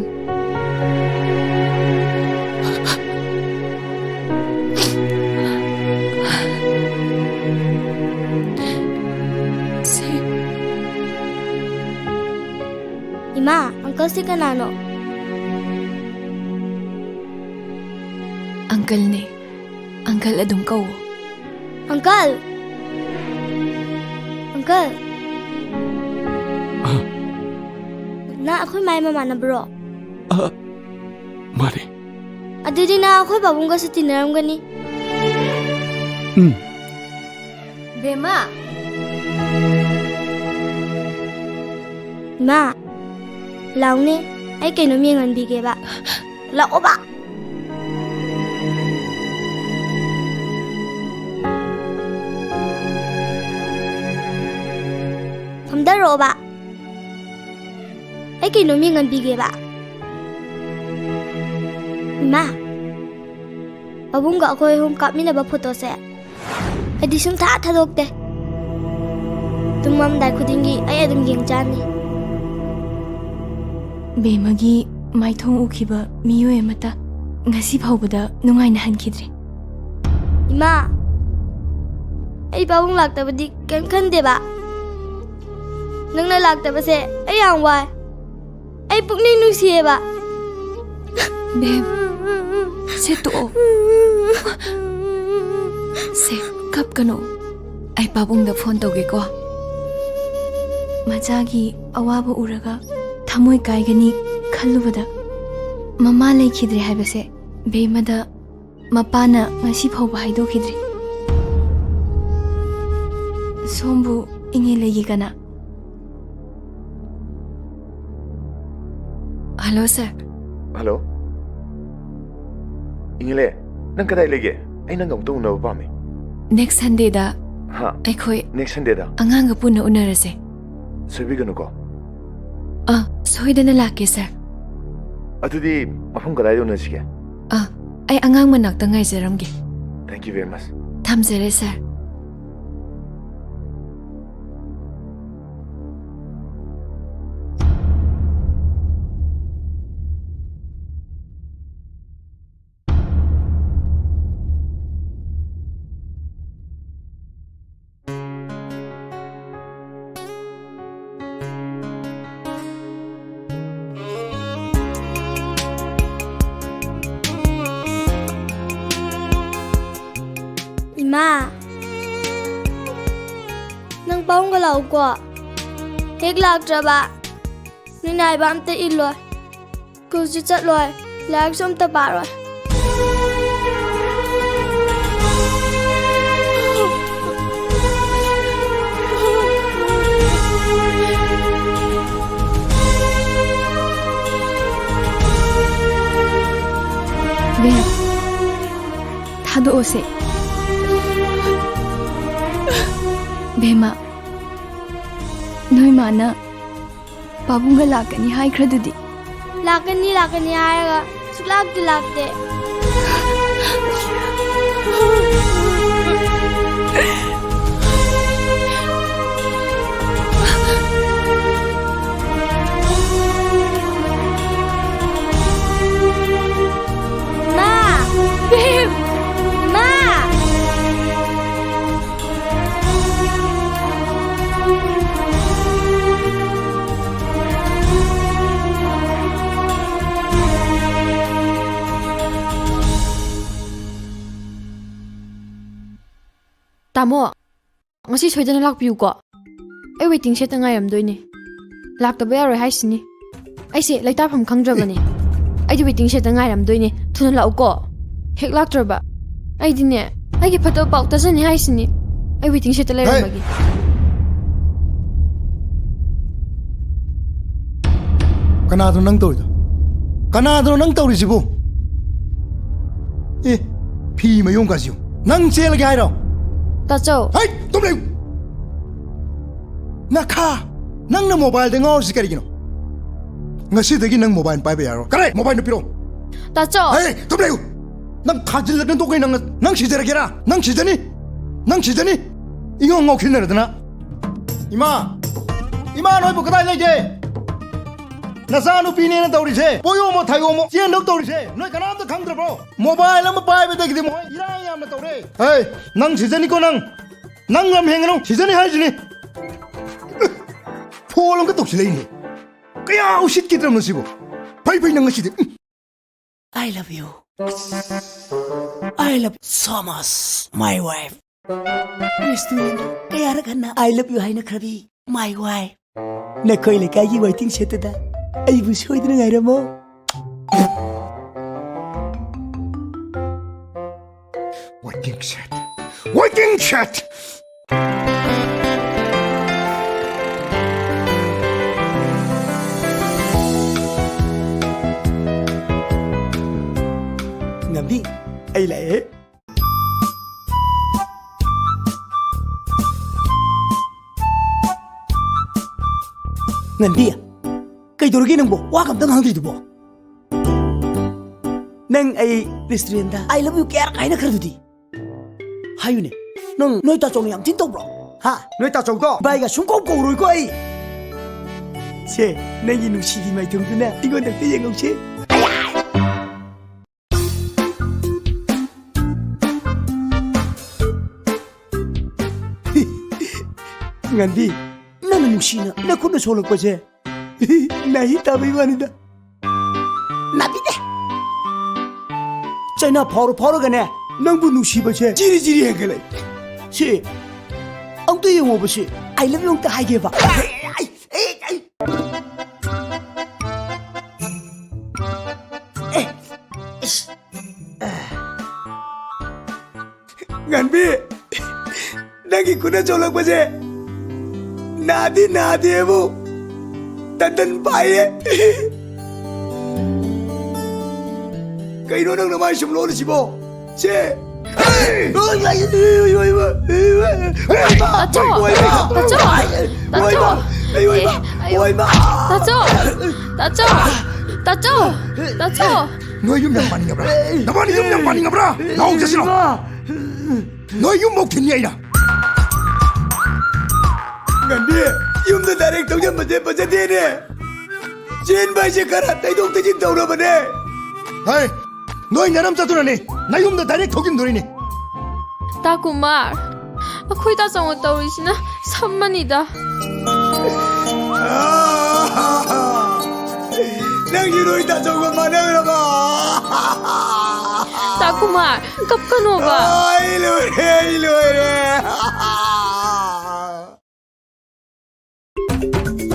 ꯏꯃꯥ, ꯑꯪꯀꯜꯁꯤ ꯀꯅꯥꯅꯣ? ꯑꯪꯀꯜꯅꯦ꯫ ꯑꯪꯀꯜ ꯑꯗꯨꯝ ꯀꯧꯋꯣ꯫ ꯑꯪꯀꯜ! ꯑꯪꯀꯜ! ꯑ꯫ ꯅꯪ ꯑꯩꯈꯣꯏ ꯃꯥꯏ ꯃꯃꯥꯟꯅꯕ꯭ꯔꯣ? ꯑ, ꯃꯥꯅꯦ꯫ ꯑꯗꯨꯗꯤ ꯅꯪ ꯑꯩꯈꯣꯏ ꯄꯥꯕꯨꯡꯒꯁꯨ ꯇꯤꯟꯅꯔꯝꯒꯅꯤ꯫ ꯎꯝ꯫ ꯕꯦꯝꯃ! ꯏꯃꯥ, ꯂꯥꯎꯅꯦ, ꯑꯩ ꯀꯩꯅꯣꯝ ꯌꯦꯡꯍꯟꯕꯤꯒꯦꯕ꯫ ꯂꯥꯛꯑꯣꯕ꯫ ꯐꯝꯗꯔꯛꯑꯣꯕ꯫ ꯑꯩ ꯀꯩꯅꯣꯝ ꯌꯦꯡꯍꯟꯕꯤꯒꯦꯕ꯫ ꯏꯃꯥ, ꯄꯥꯕꯨꯡꯒ ꯑꯩꯈꯣꯏ ꯑꯍꯨꯝ ꯀꯥꯞꯃꯤꯟꯅꯕ ꯐꯣꯇꯣꯁꯦ ꯑꯩꯗꯤ ꯁꯨꯡꯊꯥ ꯊꯥꯗꯣꯛꯇꯦ꯫ ꯇꯨꯝꯃꯝꯗꯥꯏ ꯈꯨꯗꯤꯡꯒꯤ ꯑꯩ ꯑꯗꯨꯝ ꯌꯦꯡꯖꯥꯅꯤ꯫ ꯕꯦꯝꯃꯒꯤ ꯃꯥꯏꯊꯣꯡ ꯎꯈꯤꯕ ꯃꯤꯑꯣꯏ ꯑꯃꯠꯇ ꯉꯁꯤ ꯐꯥꯎꯕꯗ ꯅꯨꯡꯉꯥꯏꯅ ꯍꯟꯈꯤꯗ꯭ꯔꯤ꯫ ꯏꯃꯥ, ꯑꯩ ꯄꯥꯕꯨꯡ ꯂꯥꯛꯇꯕꯗꯤ ꯀꯩꯝ ꯈꯟꯗꯦꯕ꯫ ꯅꯪꯅ ꯂꯥꯛꯇꯕꯁꯦ ꯑꯩ ꯌꯥꯝ ꯋꯥꯏ꯫ ꯑꯩ ꯄꯨꯛꯅꯤꯡ ꯅꯨꯡꯁꯤꯌꯦꯕ꯫ ꯕꯦꯝ, ꯁꯦ ꯇꯣꯛꯑꯣ꯫ ꯁꯦ, ꯀꯞꯀꯅꯨ꯫ ꯑꯩ ꯄꯥꯕꯨꯡꯗ ꯐꯣꯟ ꯇꯧꯒꯦꯀꯣ꯫ ꯃꯆꯥꯒꯤ ꯑꯋꯥꯕ ꯎꯔꯒ ꯊꯃꯣꯏ ꯀꯥꯏꯒꯅꯤ ꯈꯜꯂꯨꯕꯗ, ꯃꯃꯥ ꯂꯩꯈꯤꯗ꯭ꯔꯦ ꯍꯥꯏꯕꯁꯦ ꯕꯦꯝꯃꯗ ꯃꯄꯥꯅ ꯉꯁꯤ ꯐꯥꯎꯕ ꯍꯥꯏꯗꯣꯛꯈꯤꯗ꯭ꯔꯤ꯫ ꯁꯣꯝꯕꯨ ꯏꯉꯦ ꯂꯩꯒꯤ ꯀꯅꯥ? ꯍꯜꯂꯣ, ꯁꯥꯔ꯫ ꯍꯜꯂꯣ꯫ ꯏꯉꯦꯂꯦ, ꯅꯪ ꯀꯗꯥꯏ ꯂꯩꯒꯦ? ꯑꯩ ꯅꯪꯒ ꯑꯃꯨꯛꯇ ꯎꯅꯕ ꯄꯥꯝꯃꯤ꯫ ꯅꯦꯛꯁ ꯁꯟꯗꯦꯗ ꯍꯥ? ꯑꯩꯈꯣꯏ ꯅꯦꯛꯁ ꯁꯟꯗꯦꯗ? ꯑꯉꯥꯡꯒ ꯄꯨꯟꯅ ꯎꯅꯔꯁꯦ꯫ ꯁꯣꯏꯕꯤꯒꯅꯨꯀꯣ꯫ ꯑ, ꯁꯣꯏꯗꯅ ꯂꯥꯛꯀꯦ, ꯁꯥꯔ꯫ ꯑꯗꯨꯗꯤ ꯃꯐꯝ ꯀꯗꯥꯏꯗ ꯎꯅꯁꯤꯒꯦ? ꯑ, ꯑꯩ ꯑꯉꯥꯡ ꯃꯅꯥꯛꯇ ꯉꯥꯏꯖꯔꯝꯒꯦ꯫ Thank you very much. ꯊꯝꯖꯔꯦ, ꯁꯥꯔ꯫ ꯄꯥꯕꯨꯡꯒ ꯂꯥꯛꯎꯀꯣ꯫ ꯍꯦꯛ ꯂꯥꯛꯇ꯭ꯔꯕ ꯅꯣꯏ ꯅꯥꯏꯕ ꯑꯝꯇ ꯏꯜꯂꯣꯏ꯫ ꯁ꯭ꯀꯨꯜꯁꯨ ꯆꯠꯂꯣꯏ, ꯂꯥꯏꯔꯤꯛꯁꯨ ꯑꯝꯇ ꯄꯥꯔꯣꯏ꯫ ꯕꯦꯝ, ꯊꯥꯗꯣꯛꯑꯣꯁꯦ꯫ ꯕꯦꯝꯃ, ꯅꯣꯏ ꯃꯥꯅ ꯄꯥꯕꯨꯡꯒ ꯂꯥꯛꯀꯅꯤ ꯍꯥꯏꯈ꯭ꯔꯗꯨꯗꯤ꯫ ꯂꯥꯛꯀꯅꯤ, ꯂꯥꯛꯀꯅꯤ ꯍꯥꯏꯔꯒ ꯁꯨꯛꯂꯥꯛꯇꯤ ꯂꯥꯛꯇꯦ꯫ ꯃꯥ! ꯕꯦꯝ! ꯃꯥ! ꯇꯥꯃꯣ, ꯉꯁꯤ ꯁꯣꯏꯗꯅ ꯂꯥꯛꯄꯤꯌꯨꯀꯣ꯫ ꯑꯩ ꯋꯦꯇꯤꯡ ꯁꯦꯠꯇ ꯉꯥꯏꯔꯝꯗꯣꯏꯅꯦ꯫ ꯂꯥꯛꯇꯕ ꯌꯥꯔꯣꯏ ꯍꯥꯏꯁꯤꯅꯤ꯫ ꯑꯩꯁꯦ ꯂꯩꯇꯥꯐꯝ ꯈꯪꯗ꯭ꯔꯕꯅꯦ꯫ ꯑꯩꯗꯤ ꯋꯦꯇꯤꯡ ꯁꯦꯠꯇ ꯉꯥꯏꯔꯝꯗꯣꯏꯅꯦ꯫ ꯊꯨꯅ ꯂꯥꯛꯎꯀꯣ꯫ ꯍꯦꯛ ꯂꯥꯛꯇ꯭ꯔꯕ ꯑꯩꯗꯤꯅꯦ, ꯑꯩꯒꯤ ꯐꯠꯇꯕ ꯄꯥꯎ ꯇꯥꯖꯅꯤ ꯍꯥꯏꯁꯤꯅꯤ꯫ ꯑꯩ ꯋꯦꯇꯤꯡ ꯁꯦꯠꯇ ꯂꯩꯔꯝꯃꯒꯦ꯫ ꯀꯅꯥꯗꯅꯣ ꯅꯪ ꯇꯧꯔꯤꯗꯣ? ꯀꯅꯥꯗꯅꯣ ꯅꯪ ꯇꯧꯔꯤꯁꯤꯕꯨ? ꯑꯦ, ꯐꯤ ꯃꯌꯣꯝ ꯀꯥꯁꯤꯌꯨ꯫ ꯅꯪ ꯆꯦꯜꯂꯒꯦ ꯍꯥꯏꯔꯣ? ꯇꯥꯆꯧ꯫ ꯍꯩ, ꯇꯨꯝ ꯂꯩꯌꯨ꯫ ꯅꯈꯥ, ꯅꯪꯅ ꯃꯣꯕꯥꯏꯜꯗ ꯉꯥꯎꯔꯤꯁꯤ ꯀꯔꯤꯒꯤꯅꯣ? ꯉꯁꯤꯗꯒꯤ ꯅꯪ ꯃꯣꯕꯥꯏꯜ ꯄꯥꯏꯕ ꯌꯥꯔꯣꯏ꯫ ꯀꯔꯦ, ꯃꯣꯕꯥꯏꯜꯗꯣ ꯄꯤꯔꯛꯑꯣ꯫ ꯇꯥꯆꯧ꯫ ꯍꯩ, ꯇꯨꯝ ꯂꯩꯌꯨ꯫ ꯅꯪ ꯊꯥꯖꯤꯜꯂꯗꯅ ꯇꯣꯛꯀꯅꯤ ꯅꯪ, ꯅꯪ ꯁꯤꯖꯔꯒꯦꯔꯥ? ꯅꯪ ꯁꯤꯖꯅꯤ꯫ ꯅꯪ ꯁꯤꯖꯅꯤ꯫ ꯏꯉꯥꯎ ꯉꯥꯎꯈꯤꯅꯔꯗꯅ꯫ ꯏꯃꯥ! ꯏꯃꯥ, ꯅꯣꯏꯕꯨ ꯀꯗꯥꯏ ꯂꯩꯒꯦ? ꯅꯆꯥꯅꯨꯄꯤꯅꯦꯅ ꯇꯧꯔꯤꯁꯦ, ꯄꯣꯌꯣꯝꯃꯣ ꯊꯥꯌꯣꯝꯃꯣ ꯆꯦꯟꯗꯧ ꯇꯧꯔꯤꯁꯦ, ꯅꯣꯏ ꯀꯅꯥꯝꯇ ꯈꯪꯗ꯭ꯔꯕ꯭ꯔꯣ? ꯃꯣꯕꯥꯏꯜ ꯑꯃ ꯄꯥꯏꯕꯗꯒꯤꯗꯤ ꯃꯣꯏ ꯏꯔꯥꯡ ꯌꯥꯝꯅ ꯇꯧꯔꯦ꯫ ꯍꯦ, ꯅꯪ ꯁꯤꯖꯅꯤꯀꯣ ꯅꯪ꯫ ꯅꯪ ꯂꯝ ꯍꯦꯟꯒꯅꯨ, ꯁꯤꯖꯅꯤ ꯍꯥꯏꯁꯤꯅꯤ꯫ ꯐꯣꯟ ꯑꯃꯒ ꯇꯧꯁꯤꯜꯂꯛꯏꯅꯦ꯫ ꯀꯌꯥ ꯎꯁꯤꯠꯈꯤꯗ꯭ꯔꯕꯅꯣ ꯁꯤꯕꯨ? ꯐꯩ ꯐꯩ ꯅꯪ ꯉꯁꯤꯗꯤ꯫ ꯎꯝ꯫ I love you. I love you so much, my wife. ꯔꯦꯁꯇꯨꯔꯦꯟꯗ ꯀꯌꯥꯔꯛ ꯍꯟꯅ "I love you" ꯍꯥꯏꯅꯈ꯭ꯔꯕꯤ? My wife꯫ ꯅꯈꯣꯏ ꯂꯩꯀꯥꯏꯒꯤ ꯋꯦꯇꯤꯡ ꯁꯦꯠꯇꯨꯗ ꯑꯩꯕꯨ ꯁꯣꯏꯗꯅ ꯉꯥꯏꯔꯝꯃꯣ꯫ Waiting shed. Waiting shed. ꯉꯝꯕꯤ, ꯑꯩ ꯂꯥꯛꯑꯦ꯫ ꯉꯟꯕꯤ, ꯀꯩꯗꯧꯔꯒꯦ ꯅꯪꯕꯣ? ꯋꯥꯒ ꯑꯝꯇ ꯉꯥꯡꯗ꯭ꯔꯤꯗꯨꯕꯣ? ꯅꯪ ꯑꯩ ꯔꯦꯁꯇꯨꯔꯦꯟꯗ "I love you" ꯀꯌꯥꯔꯛ ꯍꯥꯏꯅꯈ꯭ꯔꯗꯨꯗꯤ? ꯍꯥꯏꯌꯨꯅꯦ, ꯅꯪ ꯅꯣꯏ ꯇꯥꯆꯧꯅ ꯌꯥꯝ ꯊꯤꯅ ꯇꯧꯕ꯭ꯔꯣ? ꯍꯥ? ꯅꯣꯏ ꯇꯥꯆꯧꯗꯣ ꯚꯥꯏꯒ ꯁꯨꯡꯀꯧ ꯀꯧꯔꯣꯏꯀꯣ ꯑꯩ꯫ ꯁꯦ, ꯅꯪꯒꯤ ꯅꯨꯡꯁꯤꯒꯤ ꯃꯥꯏꯊꯣꯡꯗꯨꯅ ꯑꯩꯉꯣꯟꯗ ꯑꯝꯇ ꯌꯦꯡꯍꯧꯁꯦ꯫ ꯉꯟꯕꯤ, ꯅꯪꯅ ꯅꯨꯡꯁꯤꯅ ꯅꯈꯨꯠꯅ ꯁꯣꯜꯂꯛꯄꯁꯦ ꯅꯥꯍꯤ ꯇꯥꯕꯩ ꯋꯥꯅꯤꯗ꯫ ꯅꯥꯕꯤꯗꯦ꯫ ꯆꯩꯅꯥ ꯐꯥꯎꯔ ꯐꯥꯎꯔꯒꯅꯦ, ꯅꯪꯕꯨ ꯅꯨꯡꯁꯤꯕꯁꯦ ꯖꯤꯔꯤ ꯖꯤꯔꯤ ꯍꯦꯟꯒꯠꯂꯛꯏ꯫ ꯁꯤ, ꯑꯝꯇ ꯌꯦꯡꯉꯣꯕ ꯁꯤ꯫ "I love you" ꯑꯝꯇ ꯍꯥꯏꯒꯦꯕ꯫ ꯑꯩ, ꯑꯩ, ꯑꯩ, ꯑꯩ꯫ ꯑꯦ, ꯏꯁ꯫ ꯉꯟꯕꯤ, ꯅꯪꯒꯤ ꯈꯨꯠꯅ ꯆꯣꯂꯛꯄꯁꯦ ꯅꯥꯗꯤ ꯅꯥꯗꯦꯕꯨ ꯇꯟꯇꯟ ꯄꯥꯏꯌꯦ꯫ ꯀꯩꯅꯣ ꯅꯪꯅ ꯃꯥꯏ ꯁꯨꯝ ꯂꯣꯜꯂꯤꯁꯤꯕꯣ? ꯁꯦ꯫ ꯇꯥꯆꯧ! ꯇꯥꯆꯧ! ꯇꯥꯆꯧ! ꯑꯦ, ꯑꯌꯣ! ꯇꯥꯆꯧ! ꯇꯥꯆꯧ! ꯇꯥꯆꯧ! ꯇꯥꯆꯧ! ꯅꯣꯏ ꯌꯨꯝ ꯌꯥꯝ ꯄꯥꯅꯤꯡꯉꯕ꯭ꯔꯥ? ꯅꯕꯥꯅꯤ ꯌꯨꯝ ꯌꯥꯝ ꯄꯥꯅꯤꯡꯉꯕ꯭ꯔꯥ? ꯂꯥꯎ ꯆꯠꯁꯤꯔꯣ? ꯅꯣꯏ ꯌꯨꯝꯐꯧ ꯊꯤꯟꯅꯤ ꯑꯩꯅ꯫ ꯉꯟꯕꯤ, ꯌꯨꯝꯗ direct ꯊꯧꯖꯟꯕꯁꯦ ꯐꯖꯗꯦꯅꯦ꯫ ꯆꯦꯟꯕ ꯍꯥꯏꯁꯦ ꯈꯔ ꯇꯩꯊꯣꯛ ꯇꯩꯁꯤꯟ ꯇꯧꯔꯕꯅꯦ꯫ ꯍꯩ, ꯅꯣꯏ ꯅꯔꯝ ꯆꯠꯇꯨꯅꯅꯦ ꯅꯌꯨꯝꯗ direct ꯊꯧꯖꯤꯟꯗꯣꯔꯤꯅꯦ꯫ ꯇꯥ ꯀꯨꯃꯥꯔ, ꯑꯩꯈꯣꯏ ꯇꯥꯆꯧꯅ ꯇꯧꯔꯤꯁꯤꯅ ꯁꯝꯃꯅꯤꯗ꯫ ꯅꯪꯒꯤ ꯅꯣꯏ ꯇꯥꯆꯧꯒ ꯃꯥꯟꯅꯈ꯭ꯔꯕ? ꯇꯥ ꯀꯨꯃꯥꯔ, ꯀꯨꯃꯥꯔ, ꯀꯞꯀꯅꯣꯕ꯫ ꯑꯩ ꯂꯣꯏꯔꯦ, ꯑꯩ ꯂꯣꯏꯔꯦ꯫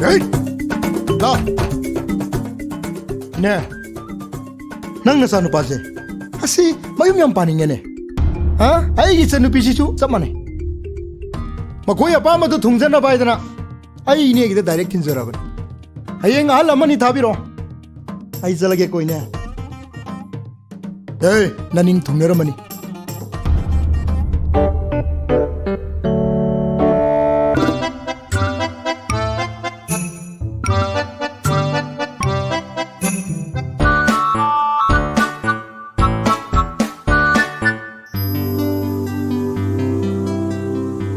ꯍꯦ! ꯂꯥꯎ꯫ ꯏꯅꯦ, ꯅꯪ ꯅꯆꯥꯅꯨꯄꯥꯁꯦ ꯑꯁꯤ ꯃꯌꯨꯝ ꯌꯥꯝ ꯄꯥꯅꯤꯡꯉꯦꯅꯦ꯫ ꯍꯥ? ꯑꯩꯒꯤ ꯏꯆꯟꯅꯨꯄꯤꯁꯤꯁꯨ ꯆꯞ ꯃꯥꯟꯅꯩ꯫ ꯃꯈꯣꯏ ꯑꯄꯥꯝꯕꯗꯨ ꯊꯨꯡꯖꯅꯕ ꯍꯥꯏꯗꯅ ꯑꯩ ꯏꯅꯦꯒꯤꯗ direct ꯊꯤꯟꯖꯔꯕꯅꯤ꯫ ꯍꯌꯦꯡ ꯑꯍꯜ ꯑꯃꯅꯤ ꯊꯥꯕꯤꯔꯛꯑꯣ꯫ ꯑꯩ ꯆꯠꯂꯒꯦꯀꯣ, ꯏꯅꯦ꯫ ꯑꯦ, ꯅꯅꯤꯡ ꯊꯨꯡꯅꯔꯝꯃꯅꯤ꯫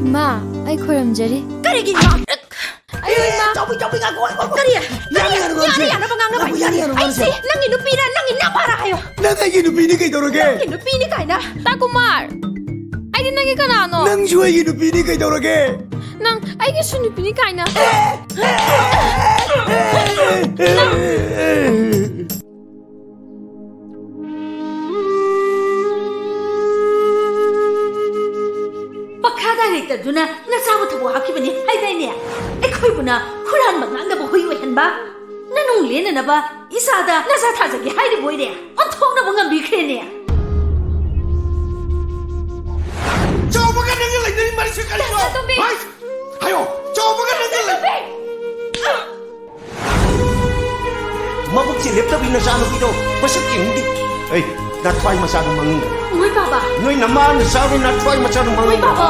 ꯏꯃꯥ, ꯑꯩ ꯈꯣꯏꯔꯝꯖꯔꯤ꯫ ꯀꯔꯤꯒꯤ ꯏꯃꯥ? ꯑꯌꯣ, ꯏꯃꯥ꯫ ꯆꯥꯎꯕꯤ, ꯆꯥꯎꯕꯤ, ꯉꯥꯏꯈꯣ, ꯉꯥꯏꯈꯣ, ꯉꯥꯏꯈꯣ꯫ ꯀꯔꯤ? ꯌꯥꯅꯤ, ꯌꯥꯅꯤ, ꯌꯥꯅꯤ, ꯉꯥꯡꯅꯁꯦ꯫ ꯌꯥꯅꯤ, ꯌꯥꯅꯤ, ꯉꯥꯡꯅꯁꯦ꯫ ꯑꯩꯁꯦ ꯅꯪꯒꯤ ꯅꯨꯄꯤꯔ, ꯅꯪꯒꯤ ꯅꯃꯥꯔ ꯍꯥꯏꯌꯣ꯫ ꯅꯪ ꯑꯩꯒꯤ ꯅꯨꯄꯤꯅꯤ ꯀꯩꯗꯧꯔꯒꯦ? ꯅꯪꯒꯤ ꯅꯨꯄꯤꯅꯤ ꯀꯥꯏꯅ꯫ ꯇꯥ ꯀꯨꯃꯥꯔ, ꯑꯩꯗꯤ ꯅꯪꯒꯤ ꯀꯅꯥꯅꯣ? ꯅꯪꯁꯨ ꯑꯩꯒꯤ ꯅꯨꯄꯤꯅꯤ ꯀꯩꯗꯧꯔꯒꯦ? ꯅꯪ ꯑꯩꯒꯤꯁꯨ ꯅꯨꯄꯤꯅꯤ ꯀꯥꯏꯅ꯫ ꯄꯈꯥ ꯗꯥꯏꯔꯦꯛꯇꯔꯗꯨꯅ ꯅꯆꯥꯕꯨ ꯊꯕꯛ ꯍꯥꯞꯈꯤꯕꯅꯤ ꯍꯥꯏꯗꯥꯏꯅꯦ? ꯑꯩꯈꯣꯏꯕꯨꯅ ꯍꯨꯔꯥꯟꯕ ꯉꯥꯡꯅꯕ ꯍꯨꯏ ꯑꯣꯏꯍꯟꯕ, ꯅꯅꯨꯡ ꯂꯦꯟꯅꯅꯕ ꯏꯆꯥꯗ ꯅꯆꯥ ꯊꯥꯖꯒꯦ ꯍꯥꯏꯔꯤꯕ ꯑꯣꯏꯔꯦ, ꯑꯣꯟꯊꯣꯛꯅꯕ ꯉꯝꯕꯤꯈ꯭ꯔꯦꯅꯦ꯫ ꯆꯥꯎꯕꯒ ꯅꯪꯒ ꯂꯩꯅꯔꯤ ꯃꯔꯤꯁꯦ ꯀꯔꯤꯅꯣ? ꯇꯥ ꯁꯥꯟꯇꯣꯝꯕꯤ! ꯍꯥꯏ! ꯍꯥꯏꯌꯣ! ꯆꯥꯎꯕꯒ ꯅꯪꯒ ꯂꯩ- ꯁꯥꯟꯇꯣꯝꯕꯤ! ꯃꯕꯨꯛꯁꯦ ꯂꯦꯞꯇꯕꯤ ꯅꯆꯥꯅꯨꯄꯤꯗꯣ ꯃꯁꯛ ꯌꯦꯡꯅꯤꯡꯗꯦ꯫ ꯑꯩ ꯅꯊ꯭ꯋꯥꯏ ꯃꯆꯥꯗꯣ ꯃꯥꯡꯅꯤꯡꯗꯦ꯫ ꯃꯣꯏ ꯄꯥꯕ꯫ ꯅꯣꯏ ꯅꯃꯥ ꯅꯆꯥꯗꯣ ꯅꯊ꯭ꯋꯥꯏ ꯃꯆꯥꯗꯣ ꯃꯣꯏ ꯃꯥꯡꯅꯤꯡꯗꯦ꯫ ꯄꯥꯕ꯫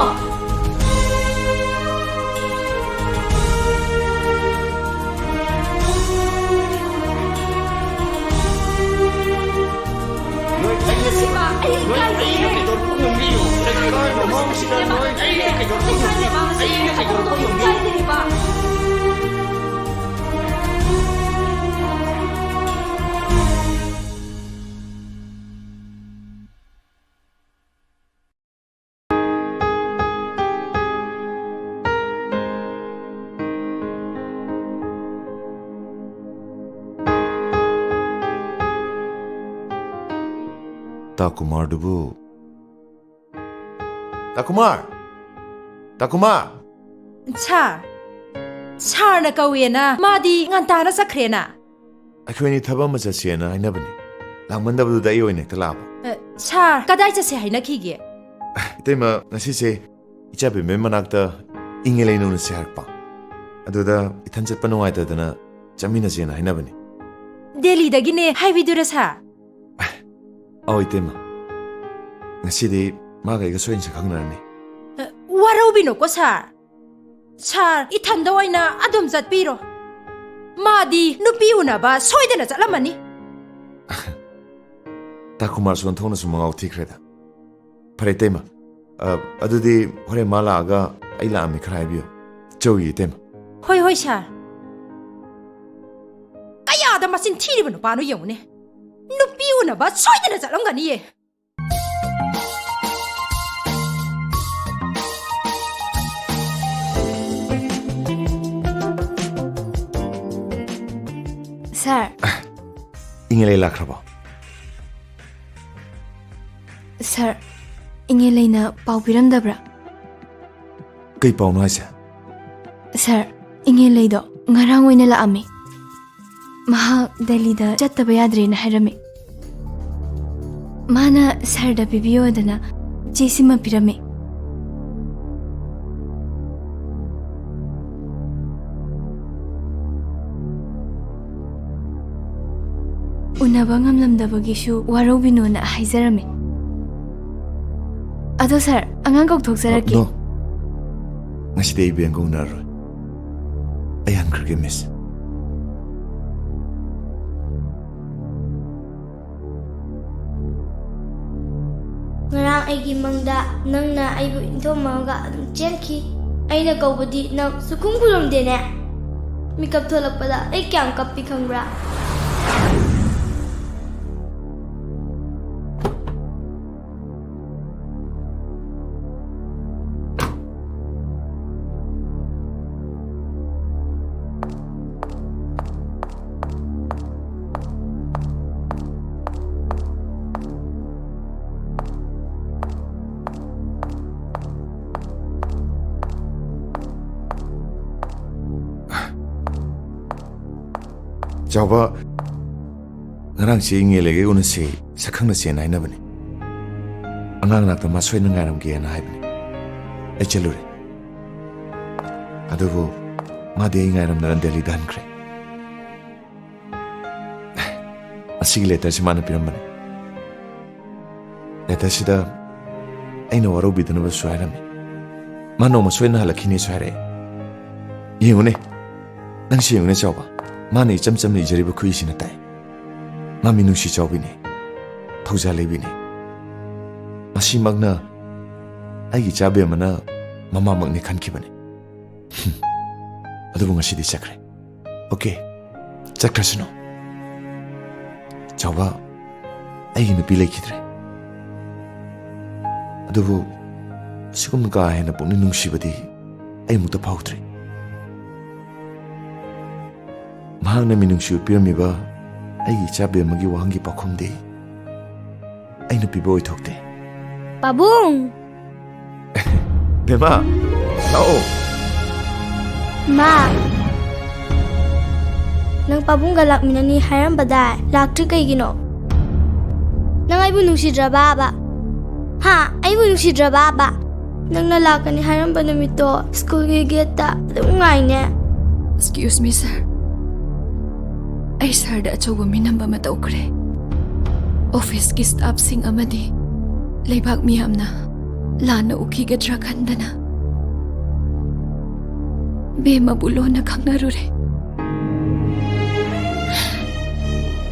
ꯅꯣꯏ ꯑꯩ ꯁꯤꯕ, ꯑꯩ ꯅꯣꯏ ꯏꯀꯥꯏꯖꯩꯌꯦ꯫ ꯑꯩꯅ ꯀꯩꯗꯧꯔꯛꯄ ꯉꯝꯕꯤꯌꯨ? ꯂꯩꯀꯥꯏ ꯃꯃꯥ ꯑꯁꯤꯗ ꯅꯣꯏ ꯑꯩꯅ ꯀꯩꯗꯧꯔꯛꯄ ꯉꯝꯕꯤꯌꯨ? ꯑꯩꯅ ꯀꯩꯗꯧꯔꯛꯄ ꯉꯝꯕꯤꯌꯨ? ꯏꯀꯥꯏꯖꯩꯌꯦꯕ꯫ ꯇꯥꯀꯨꯃꯥꯔꯗꯨꯕꯨ? ꯇꯥꯀꯨꯃꯥꯔ! ꯇꯥꯀꯨꯃꯥꯔ! ꯁꯥꯔ! ꯁꯥꯔꯅ ꯀꯧꯋꯦꯅ ꯃꯥꯗꯤ ꯉꯟꯇꯥꯅ ꯆꯠꯈ꯭ꯔꯦꯅ꯫ ꯑꯩꯈꯣꯏꯅꯤ ꯊꯕꯛ ꯑꯃ ꯆꯠꯁꯦꯅ ꯍꯥꯏꯅꯕꯅꯤ꯫ ꯂꯥꯛꯃꯟꯗꯕꯗꯨꯗ ꯑꯩ ꯑꯣꯏꯅ ꯍꯦꯛꯇ ꯂꯥꯛꯑꯕ꯫ ꯑ, ꯁꯥꯔ, ꯀꯗꯥꯏ ꯆꯠꯁꯦ ꯍꯥꯏꯅꯈꯤꯒꯦ? ꯏꯇꯩꯃ, ꯉꯁꯤꯁꯦ ꯏꯆꯥꯕꯦꯝꯃꯩ ꯃꯅꯥꯛꯇ ꯏꯪꯉꯦ ꯂꯩꯅꯧꯅꯁꯦ ꯍꯥꯏꯔꯛꯄ꯫ ꯑꯗꯨꯗ ꯏꯊꯟ ꯆꯠꯄ ꯅꯨꯡꯉꯥꯏꯇꯗꯅ ꯆꯠꯃꯤꯟꯅꯁꯦꯅ ꯍꯥꯏꯅꯕꯅꯤ꯫ ꯗꯦꯜꯂꯤꯗꯒꯤꯅꯦ ꯍꯥꯏꯕꯤꯗꯨꯔ, ꯁꯥꯔ? ꯑꯧ, ꯏꯇꯩꯃ꯫ ꯉꯁꯤꯗꯤ ꯃꯥꯒ ꯑꯩꯒ ꯁꯣꯏꯗꯅ ꯁꯛꯈꯪꯅꯔꯅꯤ꯫ ꯑ, ꯋꯥꯔꯧꯕꯤꯅꯨꯀꯣ, ꯁꯥꯔ꯫ ꯁꯥꯔ, ꯏꯊꯟꯗ ꯑꯣꯏꯅ ꯑꯗꯨꯝ ꯆꯠꯄꯤꯔꯣ꯫ ꯃꯥꯗꯤ ꯅꯨꯄꯤ ꯎꯅꯕ ꯁꯣꯏꯗꯅ ꯆꯠꯂꯝꯃꯅꯤ꯫ ꯇꯥꯀꯨꯃꯥꯔꯁꯨ ꯑꯣꯟꯊꯣꯛꯅꯁꯨ ꯃꯉꯥꯎ ꯊꯤꯈ꯭ꯔꯦꯗ꯫ ꯐꯔꯦ, ꯏꯇꯩꯃ꯫ ꯑ, ꯑꯗꯨꯗꯤ ꯍꯣꯔꯦꯟ ꯃꯥ ꯂꯥꯛꯑꯒ ꯑꯩ ꯂꯥꯛꯑꯝꯃꯤ ꯈꯔ ꯍꯥꯏꯕꯤꯌꯨ꯫ ꯆꯧꯏ, ꯏꯇꯩꯃ꯫ ꯍꯣꯏ, ꯍꯣꯏ, ꯁꯥꯔ꯫ ꯀꯌꯥꯗ ꯃꯆꯤꯟ ꯊꯤꯔꯤꯕ ꯅꯨꯄꯥꯅꯣ ꯌꯦꯡꯉꯨꯅꯦ꯫ ꯅꯨꯄꯤ ꯎꯅꯕ ꯁꯣꯏꯗꯅ ꯆꯠꯂꯝꯒꯅꯤꯌꯦ꯫ ꯁꯥꯔ꯫ ꯏꯪꯉꯦꯂꯩ ꯂꯥꯛꯈ꯭ꯔꯕꯣ? ꯁꯥꯔ, ꯏꯪꯉꯦꯂꯩꯅ ꯄꯥꯎ ꯄꯤꯔꯝꯗꯕ꯭ꯔꯥ? ꯀꯩ ꯄꯥꯎꯅꯣ ꯍꯥꯏꯁꯦ? ꯁꯥꯔ, ꯏꯪꯉꯦꯂꯩꯗꯣ ꯉꯔꯥꯡ ꯑꯣꯏꯅ ꯂꯥꯛꯑꯝꯃꯤ꯫ ꯃꯍꯥꯛ ꯗꯦꯜꯂꯤꯗ ꯆꯠꯇꯕ ꯌꯥꯗ꯭ꯔꯦꯅ ꯍꯥꯏꯔꯝꯃꯤ꯫ ꯃꯥꯅ ꯁꯥꯔꯗ ꯄꯤꯕꯤꯌꯣꯗꯅ ꯆꯦꯁꯤꯃ ꯄꯤꯔꯝꯃꯤ꯫ ꯎꯅꯕ ꯉꯝꯂꯝꯗꯕꯒꯤꯁꯨ ꯋꯥꯔꯧꯕꯤꯅꯣꯅ ꯍꯥꯏꯖꯔꯝꯃꯤ꯫ ꯑꯗꯣ ꯁꯥꯔ, ꯑꯉꯥꯡ ꯀꯧꯊꯣꯛꯆꯔꯛꯀꯦ꯫ ꯅꯣ꯫ ꯉꯁꯤꯗꯤ ꯑꯩ ꯕꯦꯡꯒ ꯎꯅꯔꯔꯣꯏ꯫ ꯑꯩ ꯍꯟꯈ꯭ꯔꯒꯦ, ꯃꯤꯁ꯫ ꯉꯔꯥꯡ ꯑꯩꯒꯤ ꯃꯪꯗ ꯅꯪꯅ ꯑꯩꯕꯨ ꯏꯟꯊꯣꯝꯃꯒ ꯑꯗꯨꯝ ꯆꯦꯟꯈꯤ꯫ ꯑꯩꯅ ꯀꯧꯕꯗꯤ ꯅꯪ ꯁꯨꯈꯨꯝ ꯈꯨꯔꯨꯝꯗꯦꯅꯦ꯫ ꯃꯤꯀꯞ ꯊꯣꯛꯂꯛꯄꯗ ꯑꯩ ꯀꯌꯥꯝ ꯀꯞꯄꯤ ꯈꯪꯕ꯭ꯔꯥ? ꯆꯥꯎꯕ, ꯉꯔꯥꯡꯁꯤ ꯏꯉꯦꯜ ꯂꯩꯒꯩ ꯎꯅꯁꯤ, ꯁꯛꯈꯪꯅꯁꯦꯅ ꯍꯥꯏꯅꯕꯅꯤ꯫ ꯑꯉꯥꯡ ꯅꯥꯛꯇ ꯃꯥ ꯁꯣꯏꯗꯅ ꯉꯥꯏꯔꯝꯒꯦꯅ ꯍꯥꯏꯕꯅꯤ꯫ ꯑꯩ ꯆꯠꯂꯨꯔꯦ꯫ ꯑꯗꯨꯕꯨ ꯃꯥꯗꯤ ꯑꯩ ꯉꯥꯏꯔꯝꯗꯅ ꯗꯦꯜꯂꯤꯗ ꯍꯟꯈ꯭ꯔꯦ꯫ ꯑꯁꯤꯒꯤ ꯂꯦꯇꯔꯁꯤ ꯃꯥꯅ ꯄꯤꯔꯝꯕꯅꯤ꯫ ꯂꯦꯇꯔꯁꯤꯗ ꯑꯩꯅ ꯋꯥꯔꯧꯕꯤꯗꯅꯕꯁꯨ ꯍꯥꯏꯔꯝꯃꯤ꯫ ꯃꯥ ꯅꯣꯡꯃ ꯁꯣꯏꯗꯅ ꯍꯜꯂꯛꯈꯤꯅꯤꯁꯨ ꯍꯥꯏꯔꯛꯑꯦ꯫ ꯌꯦꯡꯉꯨꯅꯦ, ꯅꯪꯁꯨ ꯌꯦꯡꯉꯨꯅꯦ ꯆꯥꯎꯕ, ꯃꯥꯅ ꯏꯆꯝ ꯆꯝꯅ ꯏꯖꯔꯤꯕ ꯈꯨꯏꯁꯤꯅ ꯇꯥꯏ꯫ ꯃꯥ ꯃꯤꯅꯨꯡꯁꯤ ꯆꯥꯎꯕꯤꯅꯤ, ꯊꯧꯖꯥꯜ ꯂꯩꯕꯤꯅꯤ꯫ ꯃꯁꯤꯃꯛꯅ ꯑꯩꯒꯤ ꯏꯆꯥ ꯕꯦꯝꯃꯅ ꯃꯃꯥꯃꯛꯅꯤ ꯈꯟꯈꯤꯕꯅꯤ꯫ ꯍꯨꯝ, ꯑꯗꯨꯕꯨ ꯉꯁꯤꯗꯤ ꯆꯠꯈ꯭ꯔꯦ꯫ ꯑꯣꯀꯦ, ꯆꯠꯈ꯭ꯔꯁꯅꯨ꯫ ꯆꯥꯎꯕ, ꯑꯩꯒꯤ ꯅꯨꯄꯤ ꯂꯩꯈꯤꯗ꯭ꯔꯦ꯫ ꯑꯗꯨꯕꯨ ꯑꯁꯤꯒꯨꯝꯅ ꯀꯥ ꯍꯦꯟꯅ ꯄꯨꯛꯅꯤꯡ ꯅꯨꯡꯁꯤꯕꯗꯤ ꯑꯩ ꯑꯃꯨꯛꯇ ꯐꯥꯎꯗ꯭ꯔꯤ꯫ ꯃꯍꯥꯛꯅ ꯃꯤꯅꯨꯡꯁꯤ ꯎꯠꯄꯤꯔꯝꯃꯤꯕ ꯑꯩꯒꯤ ꯏꯆꯥ ꯕꯦꯝꯃꯒꯤ ꯋꯥꯍꯪꯒꯤ ꯄꯥꯎꯈꯨꯝꯗꯤ ꯑꯩꯅ ꯄꯤꯕ ꯑꯣꯏꯊꯣꯛꯇꯦ꯫ ꯄꯥꯕꯨꯡ! ꯕꯦꯝꯃ, ꯂꯥꯛꯑꯣ꯫ ꯃꯥ, ꯅꯪ ꯄꯥꯕꯨꯡꯒ ꯂꯥꯛꯃꯤꯟꯅꯅꯤ ꯍꯥꯏꯔꯝꯕꯗꯥꯏ? ꯂꯥꯛꯇ꯭ꯔꯤ ꯀꯩꯒꯤꯅꯣ? ꯅꯪ ꯑꯩꯕꯨ ꯅꯨꯡꯁꯤꯗ꯭ꯔꯕꯥꯕ? ꯍꯥ? ꯑꯩꯕꯨ ꯅꯨꯡꯁꯤꯗ꯭ꯔꯕꯥꯕ? ꯅꯪꯅ ꯂꯥꯛꯀꯅꯤ ꯍꯥꯏꯔꯝꯕ ꯅꯨꯃꯤꯠꯇꯣ ꯁ꯭ꯀꯨꯜꯒꯤ ꯒꯦꯠꯇ ꯑꯗꯨꯝ ꯉꯥꯏꯅꯦ꯫ Excuse me, sir. ꯑꯩ ꯁꯥꯔꯗ ꯑꯆꯧꯕ ꯃꯤꯅꯝꯕ ꯑꯃ ꯇꯧꯈ꯭ꯔꯦ꯫ ꯑꯣꯐꯤꯁꯀꯤ ꯁ꯭ꯇꯥꯐꯁꯤꯡ ꯑꯃꯗꯤ ꯂꯩꯕꯥꯛ ꯃꯤꯌꯥꯝꯅ ꯂꯥꯟꯅ ꯎꯈꯤꯒꯗ꯭ꯔꯥ ꯈꯟꯗꯅ ꯕꯦꯝꯃꯕꯨ ꯂꯣꯟꯅ ꯈꯪꯅꯔꯨꯔꯦ꯫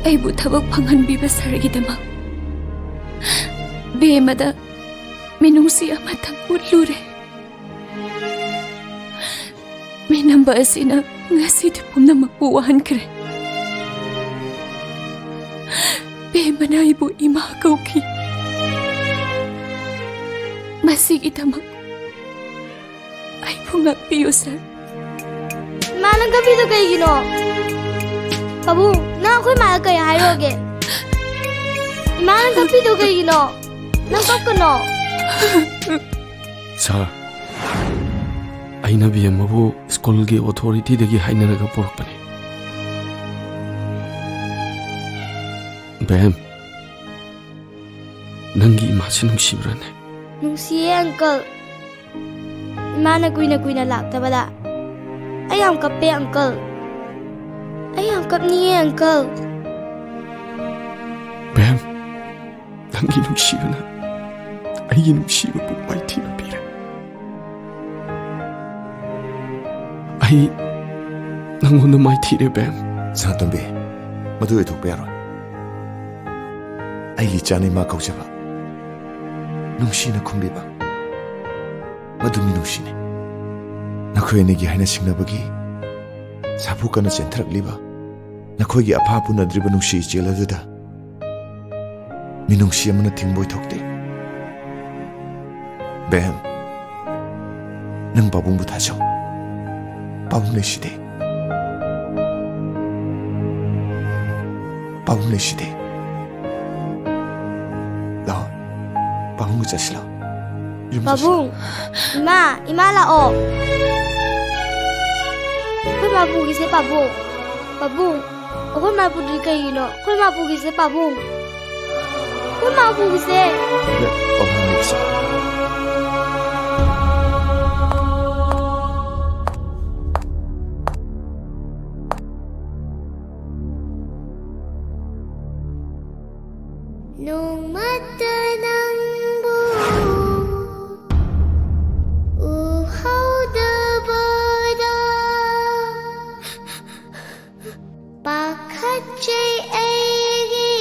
ꯑꯩꯕꯨ ꯊꯕꯛ ꯐꯪꯍꯟꯕꯤꯕ ꯁꯥꯔꯒꯤꯗꯃꯛ ꯕꯦꯝꯃꯗ ꯃꯤꯅꯨꯡꯁꯤ ꯑꯃꯇꯪ ꯎꯠꯂꯨꯔꯦ꯫ ꯃꯤꯅꯝꯕ ꯑꯁꯤꯅ ꯉꯁꯤꯗꯤ ꯄꯨꯝꯅꯃꯛꯄꯨ ꯋꯥꯍꯟꯈ꯭ꯔꯦ꯫ ꯕꯦꯝꯃꯅ ꯑꯩꯕꯨ ꯏꯃꯥ ꯀꯧꯈꯤ꯫ ꯃꯁꯤꯒꯤꯗꯃꯛ ꯑꯩꯕꯨ ꯉꯥꯛꯄꯤꯌꯨ, ꯁꯥꯔ꯫ ꯏꯃꯥ, ꯅꯪ ꯀꯞꯄꯤꯗꯣ ꯀꯩꯒꯤꯅꯣ? ꯄꯥꯕꯨꯡ, ꯅꯪ ꯑꯩꯈꯣꯏ ꯃꯥꯗ ꯀꯩ ꯍꯥꯏꯔꯨꯔꯒꯦ? ꯏꯃꯥ, ꯅꯪ ꯀꯞꯄꯤꯗꯣ ꯀꯩꯒꯤꯅꯣ? ꯅꯪ ꯀꯞꯀꯅꯣ꯫ ꯁꯥꯔ, ꯑꯩꯅ ꯕꯦꯝꯃꯕꯨ ꯁ꯭ꯀꯨꯜꯒꯤ ꯑꯣꯊꯣꯔꯤꯇꯤꯗꯒꯤ ꯍꯥꯏꯅꯔꯒ ꯄꯨꯔꯛꯄꯅꯤ꯫ ꯕꯦꯝ, ꯅꯪꯒꯤ ꯏꯃꯥꯁꯤ ꯅꯨꯡꯁꯤꯕ꯭ꯔꯥꯅꯦ? ꯅꯨꯡꯁꯤꯌꯦ, uncle꯫ ꯏꯃꯥꯅ ꯀꯨꯏꯅ ꯀꯨꯏꯅ ꯂꯥꯛꯇꯕꯗ ꯑꯩ ꯌꯥꯝ ꯀꯞꯄꯦ, uncle꯫ ꯑꯩ ꯌꯥꯝ ꯀꯞꯅꯤꯡꯉꯦ, uncle꯫ ꯕꯦꯝ, ꯅꯪꯒꯤ ꯅꯨꯡꯁꯤꯕꯅ ꯑꯩꯒꯤ ꯅꯨꯡꯁꯤꯕꯕꯨ ꯃꯥꯏꯊꯤꯕ ꯄꯤꯔꯦ꯫ ꯑꯩ ꯅꯪꯉꯣꯟꯗ ꯃꯥꯏꯊꯤꯔꯦ, ꯕꯦꯝ꯫ ꯁꯅꯥꯇꯣꯝꯕꯤ, ꯃꯗꯨ ꯑꯣꯏꯊꯣꯛꯄ ꯌꯥꯔꯣꯏ꯫ ꯑꯩꯒꯤ ꯏꯆꯥꯅ ꯏꯃꯥ ꯀꯧꯖꯕ, ꯅꯨꯡꯁꯤꯅ ꯈꯨꯝꯕꯤꯕ, ꯃꯗꯨ ꯃꯤꯅꯨꯡꯁꯤꯅꯤ꯫ ꯅꯈꯣꯏ ꯑꯅꯤꯒꯤ ꯍꯥꯏꯅ ꯁꯤꯡꯅꯕꯒꯤ ꯁꯥꯐꯨ ꯀꯟꯅ ꯆꯦꯟꯊꯔꯛꯂꯤꯕ ꯅꯈꯣꯏꯒꯤ ꯑꯐꯥ ꯄꯨꯅꯗ꯭ꯔꯤꯕ ꯅꯨꯡꯁꯤ ꯏꯆꯦꯜ ꯑꯗꯨꯗ ꯃꯤꯅꯨꯡꯁꯤ ꯑꯃꯅ ꯊꯤꯡꯕ ꯑꯣꯏꯊꯣꯛꯇꯦ꯫ ꯕꯦꯝ, ꯅꯪ ꯄꯥꯕꯨꯡꯕꯨ ꯊꯥꯖꯧ꯫ ꯄꯥꯕꯨꯡ ꯂꯩꯁꯤꯗꯤ꯫ ꯄꯥꯕꯨꯡ ꯂꯩꯁꯤꯗꯤ꯫ ꯂꯥꯛꯑꯣ, ꯄꯥꯕꯨꯡꯒ ꯆꯠꯁꯤ ꯂꯥꯛꯑꯣ꯫ ꯌꯨꯝ ꯆꯠꯁꯤ ꯂꯥꯛꯑꯣ꯫ ꯄꯥꯕꯨꯡ, ꯏꯃꯥ, ꯏꯃꯥ ꯂꯥꯛꯑꯣ꯫ ꯑꯩꯈꯣꯏ ꯃꯥ ꯄꯨꯈꯤꯁꯦ, ꯄꯥꯕꯨꯡ꯫ ꯄꯥꯕꯨꯡ, ꯑꯩꯈꯣꯏ ꯃꯥ ꯄꯨꯗ꯭ꯔꯤ ꯀꯩꯒꯤꯅꯣ? ꯑꯩꯈꯣꯏ ꯃꯥ ꯄꯨꯈꯤꯁꯦ, ꯄꯥꯕꯨꯡ꯫ ꯑꯩꯈꯣꯏ ꯃꯥ ꯄꯨꯈꯤꯁꯦ꯫ ꯄꯥꯕꯨꯡ ꯂꯩꯁꯤ꯫ ꯅꯣꯡꯃꯠꯇ ꯅꯪꯕꯨ ꯎꯍꯧꯗꯕꯗ ꯄꯥꯈꯠꯆꯩ ꯑꯩꯒꯤ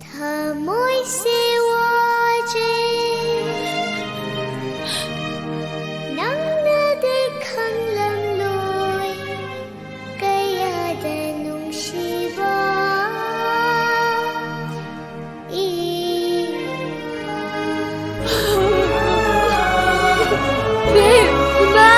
ꯊꯃꯣꯏꯁꯦ ꯋꯥꯖꯩ꯫ ꯅꯪꯅꯗꯤ ꯈꯪꯂꯝꯂꯣꯏ ꯀꯌꯥꯗ ꯅꯨꯡꯁꯤꯕ ꯏꯃꯥ꯫ ꯕꯦꯝ, ꯏꯃꯥ!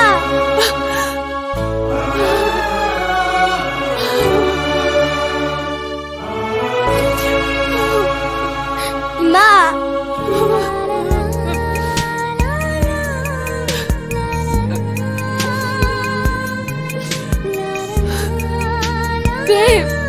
ꯏꯃꯥ! ꯕꯦꯝ!